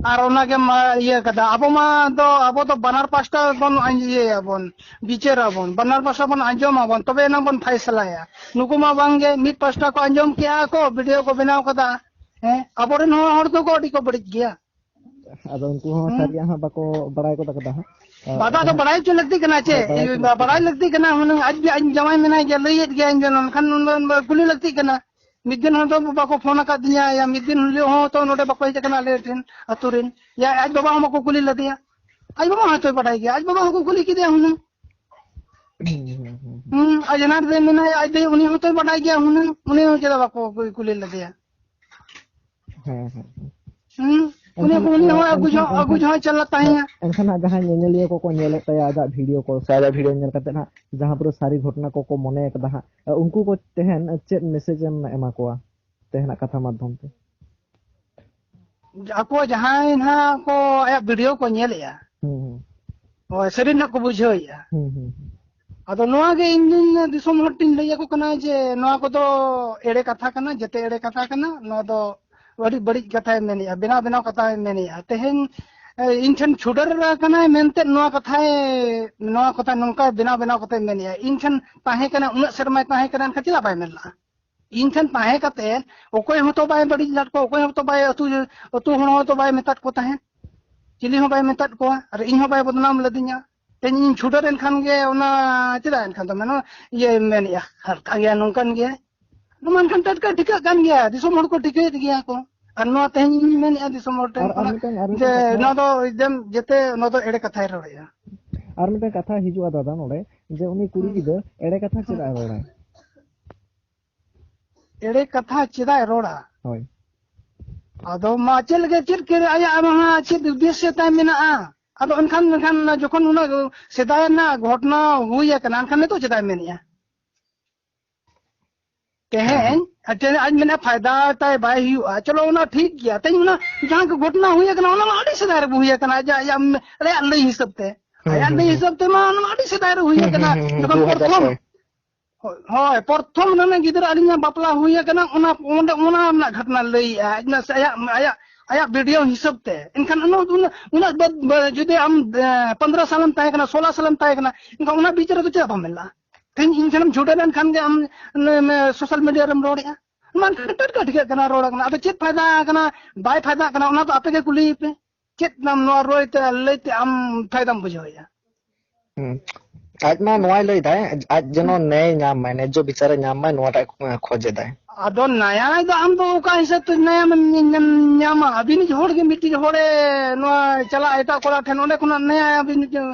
ᱟᱨ ᱚᱱᱟᱜᱮ ᱢᱟ ᱤᱭᱟᱹ ᱠᱟᱫᱟ᱾ ᱟᱵᱚ ᱢᱟ ᱫᱚ, ᱟᱵᱚ ᱫᱚ ᱵᱟᱱᱟᱨ ᱯᱟᱥᱴᱟ ᱵᱚᱱ ᱤᱭᱟᱹᱭᱟᱵᱚᱱ, ᱵᱤᱪᱟᱹᱨᱟᱵᱚᱱ, ᱵᱟᱱᱟᱨ ᱯᱟᱥᱴᱟ ᱵᱚᱱ ᱟᱸᱡᱚᱢᱟᱵᱚᱱ, ᱛᱚᱵᱮ ᱮᱱᱟᱝ ᱵᱚᱱ ᱯᱷᱟᱭᱥᱟᱞᱟᱭᱟ᱾ ᱱᱩᱠᱩ ᱢᱟ ᱵᱟᱝᱜᱮ, ᱢᱤᱫ ᱯᱟᱥᱴᱟ ᱠᱚ ᱟᱸᱡᱚᱢ ᱠᱮᱜᱼᱟ ᱠᱚ, ᱵᱷᱤᱰᱤᱭᱳ ᱠᱚ ᱵᱮᱱᱟᱣ ᱠᱟᱫᱟ᱾ ᱦᱮᱸ, ᱟᱵᱚᱨᱮᱱ ᱦᱚᱸ ᱦᱚᱲ ᱫᱚᱠᱚ ᱟᱹᱰᱤ ᱠᱚ ᱵᱟᱹᱲᱤᱡ ᱜᱮᱭᱟ᱾ ᱟᱫᱚ ᱩᱱᱠᱩ ᱦᱚᱸ ᱦᱩᱸ᱾ ᱥᱟᱹᱨᱤᱭᱟᱜ ᱦᱟᱸᱜ ᱵᱟᱠᱚ ᱵᱟᱲᱟᱭ ᱜᱚᱫ ᱠᱟᱫᱟ ᱦᱟᱸᱜ᱾ ᱟᱫᱚ ᱵᱟᱰᱟᱭ ᱦᱚᱪᱚ ᱞᱟᱹᱠᱛᱤ ᱠᱟᱱᱟ ᱪᱮ? ᱦᱳᱭ, ᱵᱟᱲᱟᱭ ᱦᱚᱪᱚ ᱞᱟᱹᱠᱛᱤ ᱵᱟᱰᱟᱭ ᱠᱟᱱᱟ᱾ ᱞᱟᱹᱠᱛᱤ ᱠᱟᱱᱟ ᱦᱩᱱᱟᱹᱝ, ᱟᱡ ᱜᱮ, ᱟᱡ ᱡᱟᱶᱟᱭ ᱢᱮᱱᱟᱭ ᱜᱮᱭᱟ, ᱞᱟᱹᱭᱮᱫ ᱜᱮᱭᱟᱭ ᱡᱮ ᱱᱚᱝᱠᱟᱱ ᱱᱚᱝᱠᱟᱱ ᱠᱩᱞᱤ ᱞᱟᱹᱠᱛᱤ ᱠᱟᱱᱟ᱾ ᱢᱤᱫ ᱫᱤᱱ ᱦᱚᱸ ᱫᱚ ᱵᱟᱠᱚ ᱯᱷᱳᱱ ᱟᱠᱟᱫ ᱫᱤᱧᱟ, ᱭᱟ ᱢᱤᱫ ᱫᱤᱱ ᱦᱤᱞᱳᱜ ᱦᱚᱸ ᱛᱚ ᱱᱚᱰᱮ ᱵᱟᱠᱚ ᱦᱮᱡ ᱟᱠᱟᱱᱟ ᱟᱞᱮ ᱴᱷᱮᱱ, ᱟᱛᱳ ᱨᱮᱱ᱾ ᱭᱟ ᱟᱡ ᱵᱟᱵᱟ ᱦᱚᱸ ᱵᱟᱠᱚ ᱠᱩᱞᱤ ᱞᱮᱫᱮᱭᱟ᱾ ᱟᱡ ᱵᱟᱵᱟ ᱦᱚᱸ ᱦᱚᱭᱛᱳᱭ ᱵᱟᱰᱟᱭ ᱜᱮᱭᱟ, ᱟᱡ ᱵᱟᱵᱟ ᱦᱚᱸᱠᱚ ᱠᱩᱞᱤ ᱠᱮᱫᱮᱭᱟ ᱦᱩᱱᱟᱹᱝ᱾ ᱦᱩᱸ, ᱦᱩᱸ, ᱦᱩᱸ, ᱦᱩᱸ᱾ ᱦᱩᱸ, ᱟᱡ ᱡᱟᱱᱟᱨ ᱨᱮ ᱢᱮᱱᱟᱭᱟ, ᱟᱡ ᱫᱚ ᱩᱱᱤ ᱦᱚᱸᱛᱚᱭ ᱵᱟᱰᱟᱭ ᱜᱮᱭᱟ ᱦᱩᱱᱟᱹᱝ, ᱩᱱᱤ ᱦᱚᱸ ᱪᱮᱫᱟᱜ ᱵᱟᱠᱚ ᱠᱩ-, ᱠᱩᱞᱤ ᱞᱮᱫᱮᱭᱟ? ᱦᱮᱸ, ᱦᱮᱸ, ᱦᱮᱸ᱾ ᱦᱩᱸ, ᱩᱱᱤ, ᱮᱱᱠᱷᱟᱱ, ᱩᱱᱤ ᱦᱚᱸ ᱟᱹᱜᱩ ᱮᱱᱠᱷᱟᱱ, ᱡᱚᱦᱚᱜ, ᱟᱹᱜᱩ ᱮᱱᱠᱷᱟᱱ, ᱡᱚᱦᱚᱜ ᱪᱟᱞᱟᱜ ᱛᱟᱦᱮᱸᱭᱟ᱾ ᱮᱱᱠᱷᱟᱱ ᱦᱟᱸᱜ ᱡᱟᱦᱟᱸᱭ ᱧᱮᱧᱮᱞᱤᱭᱟᱹ ᱠᱚᱠᱚ ᱧᱮᱞᱮᱫ ᱛᱟᱭᱟ ᱟᱡᱟᱜ ᱵᱷᱤᱰᱤᱭᱳ ᱠᱚ ᱥᱮ ᱟᱡᱟᱜ ᱵᱷᱤᱰᱤᱭᱳ ᱧᱮᱞ ᱠᱟᱛᱮ ᱦᱟᱸᱜ ᱡᱟᱦᱟᱸ ᱯᱩᱨᱟᱹ ᱥᱟᱹᱨᱤ ᱜᱷᱚᱴᱚᱱᱟ ᱠᱚᱠᱚ ᱢᱚᱱᱮ ᱠᱟᱫᱟ ᱦᱟᱸᱜ, ᱩᱱᱠᱩ ᱠᱚ ᱛᱮᱦᱮᱧ ᱪᱮᱫ ᱢᱮᱥᱮᱡᱽ ᱮᱢ ᱮᱢᱟ ᱠᱚᱣᱟ ᱛᱮᱦᱮᱧᱟᱜ ᱠᱟᱛᱷᱟ ᱢᱟᱫᱽᱫᱷᱚᱢ ᱛᱮ? ᱟᱠᱚ ᱡᱟᱦᱟᱸᱭ ᱱᱟᱦᱟᱜ ᱠᱚ ᱟᱭᱟᱜ ᱵᱷᱤᱰᱤᱭᱳ ᱠᱚ ᱧᱮᱞᱮᱜᱼᱟ, ᱦᱩᱸ, ᱦᱩᱸ᱾ ᱦᱳᱭ, ᱥᱟᱹᱨᱤ ᱱᱟᱦᱟᱜ ᱠᱚ ᱵᱩᱡᱷᱟᱹᱣᱮᱜᱼᱟ᱾ ᱦᱩᱸ, ᱦᱩᱸ, ᱦᱩᱸ᱾ ᱟᱫᱚ ᱱᱚᱣᱟ ᱜᱮ ᱤᱧ ᱫᱩᱧ ᱫᱤᱥᱚᱢ ᱦᱚᱲ ᱴᱷᱮᱱ ᱞᱟᱹᱭ ᱟᱠᱚ ᱠᱟᱱᱟ ᱡᱮ ᱱᱚᱣᱟ ᱠᱚᱫᱚ ᱮᱲᱮ ᱠᱟᱛᱷᱟ ᱠᱟᱱᱟ, ᱡᱮᱛᱮ ᱮᱲᱮ ᱠᱟᱛᱷᱟ ᱠᱟᱱᱟ᱾ ᱱᱚᱣᱟ ᱫᱚ ᱟᱹᱰᱤ ᱵᱟᱹᱲᱤᱡ ᱠᱟᱛᱷᱟᱭ ᱢᱮᱱᱮᱜᱼᱟ, ᱵᱮᱱᱟᱣ ᱵᱮᱱᱟᱣ ᱠᱟᱛᱷᱟᱭ ᱢᱮᱱᱮᱜᱼᱟ᱾ ᱛᱮᱦᱮᱧ, ᱮ, ᱤᱧ ᱴᱷᱮᱱ ᱪᱷᱩᱰᱟᱹᱨ ᱟᱠᱟᱱᱟᱭ ᱢᱮᱱᱛᱮ ᱱᱚᱣᱟ ᱠᱟᱛᱷᱟᱭ, ᱱᱚᱣᱟ ᱠᱟᱛᱷᱟ ᱱᱚᱝᱠᱟ ᱵᱮᱱᱟᱣ ᱵᱮᱱᱟᱣ ᱠᱟᱛᱮ ᱢᱮᱱᱮᱜᱼᱟ᱾ ᱤᱧ ᱴᱷᱮᱱ ᱛᱟᱦᱮᱸ ᱠᱟᱱᱟ, ᱩᱱᱟᱹᱜ ᱥᱮᱨᱢᱟᱭ ᱛᱟᱦᱮᱸ ᱠᱟᱱᱟ, ᱮᱱᱠᱷᱟᱱ ᱪᱮᱫᱟᱜ ᱵᱟᱭ ᱢᱮᱱ ᱞᱟᱜᱼᱟ? ᱤᱧ ᱴᱷᱮᱱ ᱛᱟᱦᱮᱸ ᱠᱟᱛᱮ ᱚᱠᱚᱭ ᱦᱚᱸᱛᱚ ᱵᱟᱭ ᱵᱟᱹᱲᱤᱡ ᱞᱮᱫ ᱠᱚᱣᱟ, ᱚᱠᱚᱭ ᱦᱚᱸᱛᱚ ᱵᱟᱭ ᱟᱹᱛᱩ, ᱟᱹᱛᱩ ᱦᱚᱲ ᱦᱚᱸᱛᱚ ᱵᱟᱭ ᱢᱮᱛᱟᱫ ᱠᱚ ᱛᱟᱦᱮᱸᱫ, ᱪᱤᱞᱤ ᱦᱚᱸ ᱵᱟᱭ ᱢᱮᱛᱟᱫ ᱠᱚᱣᱟ, ᱟᱨ ᱤᱧ ᱦᱚᱸ ᱵᱟᱭ ᱵᱚᱫᱱᱟᱢ ᱞᱮᱫᱤᱧᱟ᱾ ᱛᱮᱦᱮᱧ ᱤᱧ ᱪᱷᱩᱰᱟᱹᱨ ᱮᱱ ᱠᱷᱟᱱ ᱜᱮ ᱚᱱᱟ ᱪᱮᱫᱟᱜ ᱮᱱᱠᱷᱟᱱ ᱫᱚ ᱢᱮᱱᱟ, ᱤᱭᱟᱹ ᱢᱮᱱᱮᱜᱼᱟ, ᱦᱟᱞᱠᱟ ᱜᱮᱭᱟ, ᱱᱚᱝᱠᱟᱱ ᱜᱮᱭᱟ᱾ ᱱᱚᱣᱟ ᱮᱱᱠᱷᱟᱱ ᱴᱟᱴᱠᱟ ᱴᱷᱤᱠᱟᱹᱜ ᱠᱟᱱ ᱜᱮᱭᱟ, ᱫᱤᱥᱚᱢ ᱦᱚᱲ ᱠᱚ ᱴᱷᱤᱠᱟᱹᱭᱮᱫ ᱜᱮᱭᱟ ᱠᱚ᱾ ᱟᱨ ᱱᱚᱣᱟ ᱛᱮᱦᱮᱧ ᱤᱧ ᱢᱮᱱᱮᱜᱼᱟ ᱫᱤᱥᱚᱢ ᱦᱚᱲ ᱴᱷᱮᱱ ᱟᱨ, ᱟᱨ ᱠᱷᱚᱱᱟᱜ ᱢᱤᱫᱴᱟᱝ, ᱟᱨ ᱡᱮ ᱢᱤᱫᱴᱟᱝ ᱠᱟᱛᱷᱟ, ᱱᱚᱣᱟ ᱫᱚ ᱮᱠᱫᱚᱢ ᱡᱮᱛᱮ ᱱᱚᱣᱟ ᱫᱚ ᱮᱲᱮ ᱠᱟᱛᱷᱟᱭ ᱨᱚᱲᱮᱜᱼᱟ᱾ ᱟᱨ ᱢᱤᱫᱴᱟᱝ ᱠᱟᱛᱷᱟ ᱦᱤᱡᱩᱜᱼᱟ ᱫᱟᱫᱟ ᱱᱚᱰᱮ, ᱡᱮ ᱩᱱᱤ ᱠᱩᱲᱤ ᱦᱩᱸ᱾ ᱜᱤᱫᱽᱨᱟᱹ ᱮᱲᱮ ᱠᱟᱛᱷᱟ ᱦᱩᱸ᱾ ᱪᱮᱫᱟᱜ ᱮ ᱨᱚᱲᱟᱭ? ᱮᱲᱮ ᱠᱟᱛᱷᱟ ᱪᱮᱫᱟᱜ ᱮ ᱨᱚᱲᱟ? ᱦᱳᱭ᱾ ᱟᱫᱚ ᱢᱟ ᱪᱮᱫ ᱞᱟᱹᱜᱤᱫ, ᱪᱮᱫ ᱠᱮ-, ᱟᱭᱟᱜ ᱟᱢ ᱦᱟᱸᱜ ᱪᱮᱫ ᱩᱫᱽᱫᱮᱥᱥᱚ ᱛᱟᱭ ᱢᱮᱱᱟᱜᱼᱟ? ᱟᱫᱚ ᱮᱱᱠᱷᱟᱱ, ᱮᱱᱠᱷᱟᱱ ᱡᱚᱠᱷᱚᱱ ᱩᱱᱟᱹᱜ ᱥᱮᱫᱟᱭ ᱨᱮᱱᱟᱜ ᱜᱷᱚᱴᱚᱱᱟ ᱦᱩᱭ ᱟᱠᱟᱱᱟ, ᱮᱱᱠᱷᱟᱱ ᱱᱤᱛᱚᱜ ᱪᱮᱫᱟᱜ ᱮ ᱢᱮᱱᱮᱜᱼᱟ? ᱛᱮᱦᱮᱧ ᱦᱮᱸ᱾ ᱟᱡ ᱢᱮᱱᱟ ᱯᱷᱟᱭᱫᱟ ᱛᱟᱭ ᱵᱟᱭ ᱦᱩᱭᱩᱜᱼᱟ, ᱪᱚᱞᱚ ᱚᱱᱟ ᱴᱷᱤᱠ ᱜᱮᱭᱟ᱾ ᱛᱮᱦᱮᱧ ᱚᱱᱟ ᱡᱟᱦᱟᱸ ᱠᱚ ᱜᱷᱚᱴᱚᱱᱟ ᱦᱩᱭ ᱟᱠᱟᱱᱟ, ᱚᱱᱟ ᱢᱟ ᱟᱹᱰᱤ ᱥᱮᱫᱟᱭ ᱨᱮ ᱦᱩᱭ ᱟᱠᱟᱱᱟ, ᱟᱡᱟᱜ, ᱟᱭᱟᱜ, ᱟᱭᱟᱜ ᱞᱟᱹᱭ ᱦᱤᱥᱟᱹᱵ ᱛᱮ, ᱦᱩᱸ, ᱟᱭᱟᱜ ᱦᱩᱸ, ᱞᱟᱹᱭ ᱦᱩᱸ᱾ ᱦᱤᱥᱟᱹᱵ ᱛᱮ ᱢᱟ ᱚᱱᱟ ᱢᱟ ᱟᱹᱰᱤ ᱥᱮᱫᱟᱭ ᱨᱮ ᱦᱩᱭ ᱦᱩᱸ, ᱟᱠᱟᱱᱟ, ᱦᱩᱸ, ᱦᱩᱸ, ᱦᱩᱸ, ᱡᱚᱠᱷᱚᱱ ᱫᱩ ᱦᱟᱡᱟᱨ ᱯᱨᱚᱛᱷᱚᱢ ᱪᱷᱚᱭ᱾ ᱦᱳᱭ, ᱦᱳᱭ, ᱯᱨᱚᱛᱷᱚᱢ ᱨᱮᱱᱟᱜ ᱜᱤᱫᱽᱨᱟᱹ ᱟᱹᱞᱤᱧᱟᱜ ᱵᱟᱯᱞᱟ ᱦᱩᱭ ᱟᱠᱟᱱᱟ, ᱚᱱᱟ, ᱚᱸᱰᱮ, ᱚᱱᱟ ᱨᱮᱱᱟᱜ ᱜᱷᱚᱴᱚᱱᱟ ᱞᱟᱹᱭᱮᱜᱼᱟ, ᱟᱡ ᱱᱟ-, ᱟᱭᱟᱜ, ᱟᱭᱟᱜ, ᱟᱭᱟᱜ, ᱟᱭᱟᱜ ᱵᱷᱤᱰᱤᱭᱳ ᱦᱤᱥᱟᱹᱵ ᱛᱮ᱾ ᱮᱱᱠᱷᱟᱱ ᱩᱱᱟᱹᱜ, ᱩᱱᱟᱹᱜ, ᱩᱱᱟᱹᱜ ᱵᱟᱹᱫ-, ᱵᱟᱹ-, ᱡᱩᱫᱤ ᱟᱢ, ᱮ, ᱯᱚᱱᱫᱽᱨᱚ ᱥᱟᱞᱮᱢ ᱛᱟᱦᱮᱸ ᱠᱟᱱᱟ, ᱥᱳᱞᱟ ᱥᱟᱞᱮᱢ ᱛᱟᱦᱮᱸ ᱠᱟᱱᱟ, ᱮᱱᱠᱷᱟᱱ ᱚᱱᱟ ᱵᱤᱪ ᱨᱮᱫᱚ ᱪᱮᱫᱟᱜ ᱵᱟᱢ ᱢᱮᱱ ᱞᱟᱜᱼᱟ? ᱛᱮᱦᱮᱧ ᱤᱧ ᱴᱷᱮᱱᱮᱢ ᱪᱷᱩᱰᱟᱹᱨ ᱮᱱ ᱠᱷᱟᱱ ᱜᱮ ᱟᱢ, ᱱᱮ-, ᱱᱮ-, ᱥᱳᱥᱟᱞ ᱢᱤᱰᱤᱭᱟ ᱨᱮᱢ ᱨᱚᱲᱮᱜᱼᱟ᱾ ᱢᱟ ᱮᱱᱠᱷᱟᱱ ᱴᱟᱴᱠᱟ ᱴᱷᱤᱠᱟᱹᱜ ᱠᱟᱱᱟ, ᱨᱚᱲ ᱠᱟᱱᱟ᱾ ᱟᱫᱚ ᱪᱮᱫ ᱯᱷᱟᱭᱫᱟ ᱠᱟᱱᱟ, ᱵᱟᱭ ᱯᱷᱟᱭᱫᱟᱜ ᱠᱟᱱᱟ, ᱚᱱᱟ ᱫᱚ ᱟᱯᱮ ᱜᱮ ᱠᱩᱞᱤᱭᱮ ᱯᱮ᱾ ᱪᱮᱫ ᱟᱢ ᱱᱚᱣᱟ ᱨᱚᱲ ᱛᱮ, ᱞᱟᱹᱭ ᱛᱮ ᱟᱢ ᱯᱷᱟᱭᱫᱟᱢ ᱵᱩᱡᱷᱟᱹᱣᱮᱫᱼᱟ? ᱦᱩᱸ᱾ ᱟᱡ ᱢᱟ ᱱᱚᱣᱟᱭ ᱞᱟᱹᱭ ᱫᱟᱭ, ᱟᱡ ᱡᱮᱱᱚ ᱦᱩᱸ᱾ ᱱᱮᱭ ᱧᱟᱢ ᱢᱟᱭ, ᱱᱮᱡᱽᱡᱚ ᱵᱤᱪᱟᱨᱮ ᱧᱟᱢ ᱢᱟᱭ, ᱱᱚᱣᱟᱴᱟᱜ ᱠᱷᱚᱡᱮ ᱫᱟᱭ᱾ ᱟᱫᱚ ᱱᱟᱭᱟ ᱫᱚ ᱟᱢ ᱫᱚ ᱚᱠᱟ ᱦᱤᱥᱟᱹᱵ ᱛᱮ ᱱᱟᱭᱟᱢ ᱮᱢ ᱧᱟᱢ-, ᱧᱟᱢᱟ? ᱟᱹᱵᱤᱱᱤᱡ ᱦᱚᱲ ᱜᱮ ᱢᱤᱫᱴᱤᱡ ᱦᱚᱲᱮ ᱱᱚᱣᱟ ᱪᱟᱞᱟᱜᱼᱟ ᱮᱴᱟᱜ ᱠᱚᱲᱟ ᱴᱷᱮᱱ, ᱚᱸᱰᱮ ᱠᱷᱚᱱᱟᱜ ᱱᱟᱭᱟ ᱟᱹᱵᱤᱱ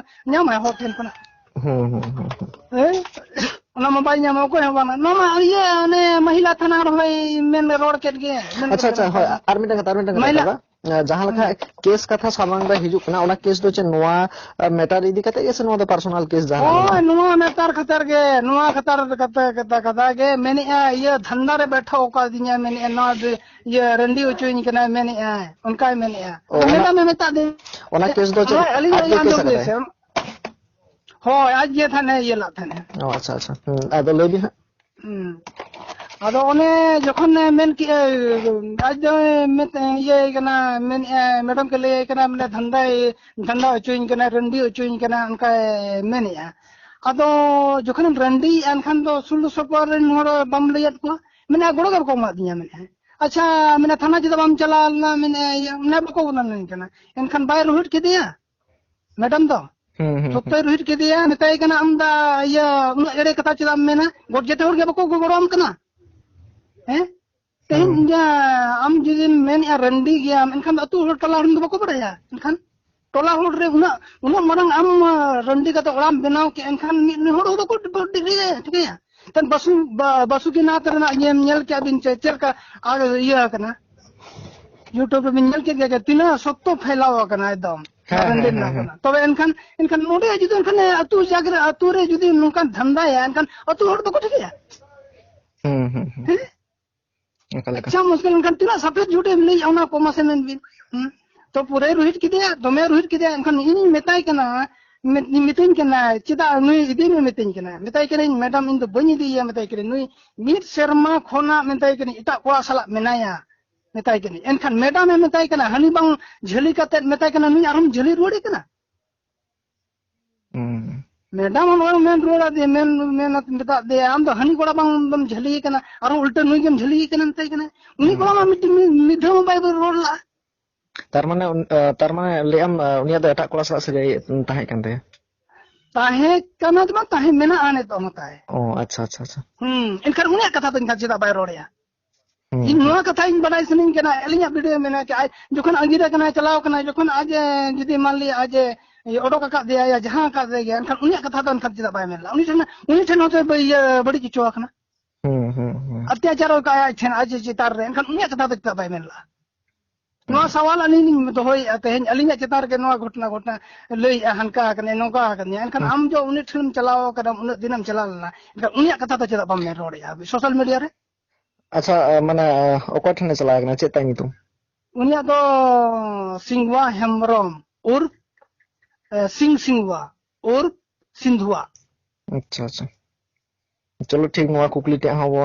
ᱧᱟᱢᱟᱭ ᱦᱚᱲ ᱴᱷᱮᱱ ᱠᱷᱚᱱᱟᱜ? ᱦᱩᱸ, ᱦᱩᱸ, ᱦᱩᱸ, ᱦᱩᱸ᱾ ᱦᱮᱸ? ᱚᱱᱟ ᱢᱟ ᱵᱟᱭ ᱧᱟᱢᱟ, ᱚᱠᱚᱭ ᱦᱚᱸ ᱵᱟᱝᱟ᱾ ᱱᱚᱣᱟ ᱢᱟ ᱤᱭᱟᱹ, ᱚᱱᱮ ᱢᱟᱦᱤᱞᱟ ᱛᱷᱟᱱᱟ ᱨᱮᱦᱚᱸᱭ ᱢᱮᱱ ᱨᱚᱲ ᱠᱮᱫ ᱜᱮ, ᱢᱮᱱ ᱟᱪᱪᱷᱟ, ᱠᱮᱫ ᱟᱪᱪᱷᱟ, ᱜᱮ᱾ ᱦᱳᱭ, ᱟᱨ ᱢᱤᱫᱴᱟᱝ ᱠᱟᱛᱷᱟ, ᱟᱨ ᱢᱤᱫᱴᱟᱝ ᱠᱟᱛᱷᱟ, ᱢᱟᱦᱤᱞᱟ ᱫᱟᱫᱟ᱾ ᱡᱟᱦᱟᱸ ᱞᱮᱠᱟ ᱦᱩᱸ᱾ ᱠᱮᱥ ᱠᱟᱛᱷᱟ ᱥᱟᱢᱟᱝ ᱨᱮ ᱦᱤᱡᱩᱜ ᱠᱟᱱᱟ, ᱚᱱᱟ ᱠᱮᱥ ᱫᱚ ᱪᱮᱫ ᱱᱚᱣᱟ, ᱟ, ᱢᱮᱴᱟᱨ ᱤᱫᱤ ᱠᱟᱛᱮ ᱜᱮ ᱥᱮ ᱱᱚᱣᱟ ᱫᱚ ᱯᱟᱨᱥᱚᱱᱟᱞ ᱠᱮᱥ ᱡᱟᱦᱟᱸ ᱦᱳᱭ, ᱢᱮᱱᱟᱜᱼᱟ? ᱱᱚᱣᱟ ᱢᱮᱴᱟᱨ ᱠᱷᱟᱛᱟᱨ ᱜᱮ, ᱱᱚᱣᱟ ᱠᱷᱟᱛᱟᱨ ᱠᱟᱛᱷᱟ, ᱠᱟᱛᱷᱟ, ᱠᱟᱛᱷᱟ ᱜᱮ ᱢᱮᱱᱮᱫᱼᱟ, ᱤᱭᱟᱹ ᱫᱷᱟᱱᱫᱟ ᱨᱮ ᱵᱮᱴᱷᱟᱣ ᱟᱠᱟᱫᱤᱧᱟ ᱢᱮᱱᱮᱫᱼᱟ, ᱱᱚᱣᱟ ᱫᱚ ᱤᱭᱟᱹ ᱨᱟᱺᱰᱤ ᱦᱚᱪᱚᱭᱤᱧ ᱠᱟᱱᱟᱭ ᱢᱮᱱᱮᱫᱼᱟᱭ, ᱚᱱᱠᱟᱭ ᱢᱮᱱᱮᱫᱼᱟ᱾ ᱚ, ᱟᱫᱚ ᱚᱱᱟ, ᱢᱮᱰᱟᱢ ᱮ ᱢᱮᱛᱟ ᱫᱤᱧ, ᱚᱱᱟ ᱠᱮᱥ ᱫᱚ ᱪᱮᱫ ᱦᱳᱭ, ᱟᱹᱞᱤᱧ ᱟᱡ ᱫᱚ ᱜᱮ ᱠᱮᱥ ᱟᱸᱡᱚᱢ ᱵᱤᱱ ᱟᱠᱟᱫᱟᱭ? ᱥᱮ᱾ ᱦᱳᱭ, ᱟᱡ ᱜᱮ ᱛᱟᱦᱮᱱᱮ ᱤᱭᱟᱹ ᱞᱟᱜ ᱛᱟᱦᱮᱱᱮ᱾ ᱚ, ᱟᱪᱪᱷᱟ, ᱟᱪᱪᱷᱟ᱾ ᱦᱩᱸ, ᱟᱫᱚ ᱞᱟᱹᱭ ᱵᱤᱱ ᱦᱟᱸᱜ᱾ ᱦᱩᱸ᱾ ᱟᱫᱚ ᱚᱱᱮ ᱡᱚᱠᱷᱚᱱᱮ ᱢᱮᱱ ᱠᱮᱜᱼᱟ, ᱟᱡ ᱫᱚᱭ ᱢᱮᱛ-, ᱤᱭᱟᱹᱭ ᱠᱟᱱᱟ, ᱢᱮᱱᱮᱜᱼᱟᱭ, ᱢᱮᱰᱟᱢ ᱠᱚ ᱞᱟᱹᱭᱟᱭ ᱠᱟᱱᱟ, ᱢᱟᱱᱮ, ᱫᱷᱟᱱᱫᱟᱭ, ᱫᱷᱟᱱᱫᱟ ᱦᱚᱪᱚᱭᱤᱧ ᱠᱟᱱᱟ, ᱨᱟᱺᱰᱤ ᱦᱚᱪᱚᱭᱤᱧ ᱠᱟᱱᱟ, ᱚᱱᱠᱟᱭ ᱢᱮᱱᱮᱜᱼᱟ᱾ ᱟᱫᱚ ᱡᱚᱠᱷᱚᱱᱮᱢ ᱨᱟᱺᱰᱤᱭᱮᱜᱼᱟ, ᱮᱱᱠᱷᱟᱱ ᱫᱚ ᱥᱩᱨ ᱥᱩᱯᱩᱨ ᱨᱮᱱ ᱦᱚᱲ ᱵᱟᱢ ᱞᱟᱹᱭᱟᱫ ᱠᱚᱣᱟ? ᱢᱮᱱᱮᱜᱼᱟ, ᱜᱚᱲᱚ ᱜᱮ ᱵᱟᱠᱚ ᱮᱢᱟᱫᱤᱧᱟ, ᱢᱮᱱᱮᱜᱼᱟᱭ᱾ ᱟᱪᱪᱷᱟ, ᱢᱮᱱᱮ, ᱛᱷᱟᱱᱟ ᱪᱮᱫᱟᱜ ᱵᱟᱢ ᱪᱟᱞᱟᱣ ᱞᱮᱱᱟ? ᱢᱮᱱᱮᱜᱼᱟᱭ, ᱤᱭᱟᱹ, ᱢᱟᱱᱮ, ᱵᱟᱠᱚ ᱵᱚᱞᱚ ᱞᱮᱱ ᱠᱟᱱᱟ᱾ ᱮᱱᱠᱷᱟᱱ ᱵᱟᱭ ᱨᱩᱦᱮᱫ ᱠᱮᱫᱮᱭᱟ? ᱢᱮᱰᱟᱢ ᱫᱚ ᱦᱩᱸ, ᱦᱩᱸ, ᱥᱚᱠᱛᱚᱭ ᱦᱩᱸ᱾ ᱨᱩᱦᱤᱫ ᱠᱮᱫᱮᱭᱟ, ᱢᱮᱛᱟᱭ ᱠᱟᱱᱟ, "ᱟᱢ ᱫᱟ ᱤᱭᱟᱹ ᱩᱱᱟᱹᱜ ᱮᱲᱮ ᱠᱟᱛᱷᱟ ᱪᱮᱫᱟᱜ ᱮᱢ ᱢᱮᱱᱟ? ᱜᱚᱰ ᱡᱮᱛᱮ ᱦᱚᱲ ᱜᱮ ᱵᱟᱠᱚ ᱜᱚᱲᱚᱣᱟᱢ ᱠᱟᱱᱟ?" ᱦᱮᱸ? ᱛᱮᱦᱮᱧ ᱦᱩᱸ᱾ ᱤᱧ ᱟᱢ ᱡᱩᱫᱤᱢ ᱢᱮᱱᱮᱜᱼᱟ ᱨᱟᱺᱰᱤ ᱜᱮᱭᱟᱢ, ᱮᱱᱠᱷᱟᱱ ᱫᱚ ᱟᱹᱛᱩ ᱦᱚᱲ ᱴᱚᱞᱟ ᱦᱚᱲ ᱫᱚ ᱵᱟᱠᱚ ᱵᱟᱲᱟᱭᱟ᱾ ᱮᱱᱠᱷᱟᱱ ᱴᱚᱞᱟ ᱦᱚᱲ ᱨᱮ ᱩᱱᱟᱹᱜ, ᱩᱱᱟᱹᱜ ᱢᱟᱨᱟᱝ ᱟᱢ, ᱟ, ᱨᱟᱺᱰᱤ ᱠᱟᱛᱮ ᱚᱲᱟᱜ ᱮᱢ ᱵᱮᱱᱟᱣ ᱠᱮᱜᱼᱟ, ᱮᱱᱠᱷᱟᱱ ᱢᱤᱫ ᱩᱱᱤ ᱦᱚᱲ ᱦᱚᱸ ᱵᱟᱠᱚ ᱴᱷᱤᱠᱟᱹᱭᱟ, ᱴᱷᱤᱠᱟᱹᱭᱟ? ᱛᱮᱱ ᱵᱟᱥᱩ-, ᱵᱟ-, ᱵᱟᱥᱩᱠᱤᱱᱟᱛᱷ ᱨᱮᱱᱟᱜ ᱧᱮᱞ, ᱧᱮᱞ ᱠᱮᱜᱼᱟ ᱵᱤᱱ ᱪᱮ ᱪᱮᱫ ᱞᱮᱠᱟ ᱟᱨ ᱤᱭᱟᱹ ᱟᱠᱟᱱᱟ? YouTube ᱨᱮᱵᱤᱱ ᱧᱮᱞ ᱠᱮᱫ ᱜᱮᱭᱟ ᱡᱮ ᱛᱤᱱᱟᱹᱜ ᱥᱚᱠᱛᱚ ᱯᱷᱮᱞᱟᱣ ᱟᱠᱟᱱᱟ ᱮᱠᱫᱚᱢ᱾ ᱦᱮᱸ, ᱦᱮᱸ, ᱨᱟᱺᱰᱤ ᱦᱮᱸ, ᱨᱮᱱᱟᱜ ᱦᱮᱸ᱾ ᱠᱟᱱᱟ᱾ ᱛᱚᱵᱮ ᱮᱱᱠᱷᱟᱱ, ᱮᱱᱠᱷᱟᱱ ᱱᱚᱰᱮ ᱡᱩᱫᱤ ᱮᱱᱠᱷᱟᱱ ᱟᱹᱛᱩ ᱡᱟᱜᱽᱨᱟ-, ᱟᱹᱛᱩ ᱨᱮ ᱡᱩᱫᱤ ᱱᱚᱝᱠᱟᱱ ᱫᱷᱟᱱᱫᱟᱭᱟ, ᱮᱱᱠᱷᱟᱱ ᱟᱹᱛᱩ ᱦᱚᱲ ᱫᱚᱠᱚ ᱴᱷᱤᱠᱟᱹᱭᱟ᱾ ᱦᱩᱸ, ᱦᱩᱸ, ᱦᱩᱸ᱾ ᱦᱮᱸ? ᱚᱠᱟ ᱞᱮᱠᱟ? ᱟᱪᱪᱷᱟ, ᱢᱩᱥᱠᱤᱞ ᱮᱱᱠᱷᱟᱱ ᱛᱤᱱᱟᱹᱜ ᱥᱟᱯᱷᱮᱫ ᱡᱷᱩᱴ ᱮᱢ ᱞᱟᱹᱭᱮᱜᱼᱟ, ᱚᱱᱟ ᱠᱚ ᱢᱟᱥᱮ ᱢᱮᱱ ᱵᱤᱱ᱾ ᱦᱩᱸ? ᱛᱚ ᱯᱩᱨᱟᱹᱭ ᱨᱩᱦᱤᱫ ᱠᱮᱫᱮᱭᱟ, ᱫᱚᱢᱮ ᱨᱩᱦᱤᱫ ᱠᱮᱫᱮᱭᱟ, ᱮᱱᱠᱷᱟᱱ ᱤᱧᱤᱧ ᱢᱮᱛᱟᱭ ᱠᱟᱱᱟ, ᱢᱮ-, ᱢᱤᱛᱟᱹᱧ ᱠᱟᱱᱟᱭ, "ᱪᱮᱫᱟᱜ ᱱᱩᱭ ᱤᱫᱤ ᱢᱮ?" ᱢᱤᱛᱟᱹᱧ ᱠᱟᱱᱟᱭ᱾ ᱢᱮᱛᱟᱭ ᱠᱟᱹᱱᱟᱹᱧ, "ᱢᱮᱰᱟᱢ, ᱤᱧ ᱫᱚ ᱵᱟᱹᱧ ᱤᱫᱤᱭᱮᱭᱟ", ᱢᱮᱛᱟᱭ ᱠᱟᱹᱱᱟᱹᱧ᱾ ᱱᱩᱭ ᱢᱤᱫ ᱥᱮᱨᱢᱟ ᱠᱷᱚᱱᱟᱜ, ᱢᱮᱛᱟᱭ ᱠᱟᱹᱱᱟᱹᱧ, ᱮᱴᱟᱜ ᱠᱚᱲᱟ ᱥᱟᱞᱟᱜ ᱢᱮᱱᱟᱭᱟ, ᱢᱮᱛᱟᱭ ᱠᱟᱹᱱᱟᱹᱧ᱾ ᱮᱱᱠᱷᱟᱱ ᱢᱮᱰᱟᱢ ᱮ ᱢᱮᱛᱟᱭ ᱠᱟᱱᱟ, ᱦᱟᱹᱱᱤ ᱵᱟᱝ ᱡᱷᱟᱹᱞᱤ ᱠᱟᱛᱮᱫ ᱢᱮᱛᱟᱭ ᱠᱟᱱᱟ, ᱱᱩᱭ ᱟᱨᱦᱚᱸᱢ ᱡᱷᱟᱹᱞᱤ ᱨᱩᱣᱟᱹᱲᱮ ᱠᱟᱱᱟ? ᱦᱩᱸ᱾ ᱢᱮᱰᱟᱢ ᱦᱚᱸ ᱱᱚᱜᱼᱚᱭ ᱢᱮᱱ ᱨᱩᱣᱟᱹᱲ ᱟᱫᱮᱭᱟ, ᱢᱮᱱ, ᱢᱮᱱ ᱢᱮᱛᱟᱜ ᱫᱮᱭᱟ, "ᱟᱢ ᱫᱚ ᱦᱟᱹᱱᱤ ᱠᱚᱲᱟ ᱵᱟᱝ ᱫᱚᱢ ᱡᱷᱟᱹᱞᱤ ᱠᱟᱱᱟ, ᱟᱨᱦᱚᱸ ᱩᱞᱴᱟᱹ ᱱᱩᱭ ᱜᱮᱢ ᱡᱷᱟᱹᱞᱤ ᱠᱟᱱᱟ", ᱢᱮᱛᱟᱭ ᱠᱟᱱᱟ᱾ ᱩᱱᱤ ᱦᱩᱸ᱾ ᱠᱚᱲᱟ ᱢᱟ ᱢᱤᱫ, ᱢᱤᱫ, ᱢᱤᱫ ᱫᱷᱟᱣ ᱦᱚᱸ ᱵᱟᱭ ᱨᱚᱲ ᱞᱟᱜᱼᱟ᱾ ᱛᱟᱨ ᱢᱟᱱᱮ ᱩᱱ-, ᱟ, ᱛᱟᱨ ᱢᱟᱱᱮ ᱞᱟᱹᱭᱟᱢ, ᱟ, ᱩᱱᱤᱭᱟᱜ ᱫᱚ ᱮᱴᱟᱜ ᱠᱚᱲᱟ ᱥᱟᱞᱟᱜ ᱥᱟᱹᱜᱟᱹᱭ ᱛᱟᱦᱮᱸ ᱠᱟᱱ ᱛᱟᱭᱟ? ᱛᱟᱦᱮᱸ ᱠᱟᱱᱟ ᱫᱚ ᱵᱟᱝ, ᱛᱟᱦᱮᱸ ᱢᱮᱱᱟᱜᱼᱟ ᱱᱤᱛᱚᱜ ᱦᱚᱸ ᱛᱟᱭ᱾ ᱚ, ᱟᱪᱪᱷᱟ, ᱟᱪᱪᱷᱟ, ᱟᱪᱪᱷᱟ᱾ ᱦᱩᱸ, ᱮᱱᱠᱷᱟᱱ ᱩᱱᱤᱭᱟᱜ ᱠᱟᱛᱷᱟ ᱫᱚ ᱮᱱᱠᱷᱟᱱ ᱪᱮᱫᱟᱜ ᱵᱟᱭ ᱨᱚᱲᱮᱜᱼᱟ? ᱦᱩᱸ, ᱤᱧ ᱦᱩᱸ᱾ ᱱᱚᱣᱟ ᱠᱟᱛᱷᱟ ᱤᱧ ᱵᱟᱰᱟᱭ ᱥᱟᱱᱟᱧ ᱠᱟᱱᱟ, ᱟᱹᱞᱤᱧᱟᱜ ᱵᱷᱤᱰᱤᱭᱳ ᱢᱮᱱᱟᱜᱼᱟ, ᱟᱡ ᱡᱚᱠᱷᱚᱱ ᱟᱸᱜᱤᱨ ᱟᱠᱟᱱᱟᱭ, ᱪᱟᱞᱟᱣ ᱟᱠᱟᱱᱟᱭ, ᱡᱚᱠᱷᱚᱱ ᱟᱡ ᱮ ᱡᱩᱫᱤ ᱢᱟᱱ ᱞᱤᱭᱟ ᱟᱡ ᱮ ᱚᱰᱚᱠ ᱟᱠᱟᱫ ᱫᱮᱭᱟ, ᱡᱟᱦᱟᱸ ᱟᱠᱟᱫ ᱫᱮ ᱜᱮᱭᱟ, ᱮᱱᱠᱷᱟᱱ ᱩᱱᱤᱭᱟᱜ ᱠᱟᱛᱷᱟ ᱫᱚ ᱮᱱᱠᱷᱟᱱ ᱪᱮᱫᱟᱜ ᱵᱟᱭ ᱢᱮᱱ ᱞᱮᱫᱟ? ᱩᱱᱤ ᱴᱷᱮᱱ, ᱩᱱᱤ ᱴᱷᱮᱱ ᱦᱚᱸᱛᱚ ᱵᱟᱹ-, ᱤᱭᱟᱹ ᱵᱟᱹᱲᱤᱡ ᱦᱚᱪᱚ ᱟᱠᱟᱱᱟ᱾ ᱦᱩᱸ, ᱦᱩᱸ, ᱦᱩᱸ᱾ ᱚᱛᱛᱟᱪᱟᱨ ᱟᱠᱟᱫ ᱟᱡ ᱴᱷᱮᱱ, ᱟᱡ ᱪᱮᱛᱟᱱ ᱨᱮ, ᱮᱱᱠᱷᱟᱱ ᱩᱱᱤᱭᱟᱜ ᱠᱟᱛᱷᱟ ᱫᱚ ᱪᱮᱫᱟᱜ ᱵᱟᱭ ᱢᱮᱱ ᱞᱮᱫᱟ? ᱱᱚᱣᱟ ᱥᱟᱣᱟᱞ ᱟᱹᱞᱤᱧ ᱞᱤᱧ ᱫᱚᱦᱚᱭᱮᱫᱼᱟ ᱛᱮᱦᱮᱧ, ᱟᱹᱞᱤᱧᱟᱜ ᱪᱮᱛᱟᱱ ᱨᱮᱜᱮ ᱱᱚᱣᱟ ᱜᱷᱚᱴᱚᱱᱟ, ᱜᱷᱚᱴᱚᱱᱟ ᱞᱟᱹᱭᱮᱫᱼᱟ, ᱦᱟᱱᱠᱟ ᱟᱠᱟᱱᱟ, ᱱᱚᱝᱠᱟ ᱟᱠᱟᱱᱟ᱾ ᱮᱱᱠᱷᱟᱱ ᱦᱩᱸ᱾ ᱟᱢ ᱡᱚ ᱩᱱᱟᱹᱜ ᱴᱷᱮᱱᱮᱢ ᱪᱟᱞᱟᱣ ᱟᱠᱟᱱᱟ, ᱩᱱᱟᱹᱜ ᱫᱤᱱᱮᱢ ᱪᱟᱞᱟᱣ ᱞᱮᱱᱟ, ᱮᱱᱠᱷᱟᱱ ᱩᱱᱤᱭᱟᱜ ᱠᱟᱛᱷᱟ ᱫᱚ ᱪᱮᱫᱟᱜ ᱵᱟᱢ ᱢᱮᱱ ᱨᱚᱲᱮᱫᱼᱟ ᱥᱳᱥᱟᱞ ᱢᱤᱰᱤᱭᱟ ᱨᱮ? ᱟᱪᱪᱷᱟ, ᱢᱟᱱᱮ, ᱚᱠᱚᱭ ᱴᱷᱮᱱᱮ ᱪᱟᱞᱟᱣ ᱟᱠᱟᱱᱟ, ᱪᱮᱫ ᱛᱟᱭ ᱧᱩᱛᱩᱢ? ᱩᱱᱤᱭᱟᱜ ᱫᱚ ᱥᱤᱝᱣᱟ ᱦᱮᱢᱵᱨᱚᱢ ᱩᱨᱯᱷ, ᱮ, ᱥᱤᱝ ᱥᱤᱝᱣᱟ ᱩᱨᱯᱷ ᱥᱤᱝᱫᱷᱩᱣᱟ᱾ ᱟᱪᱪᱷᱟ, ᱟᱪᱪᱷᱟ᱾ ᱪᱚᱞᱚ ᱴᱷᱤᱠ, ᱱᱚᱣᱟ ᱠᱩᱠᱞᱤ ᱴᱷᱮᱡ ᱦᱚᱸ ᱵᱚᱱ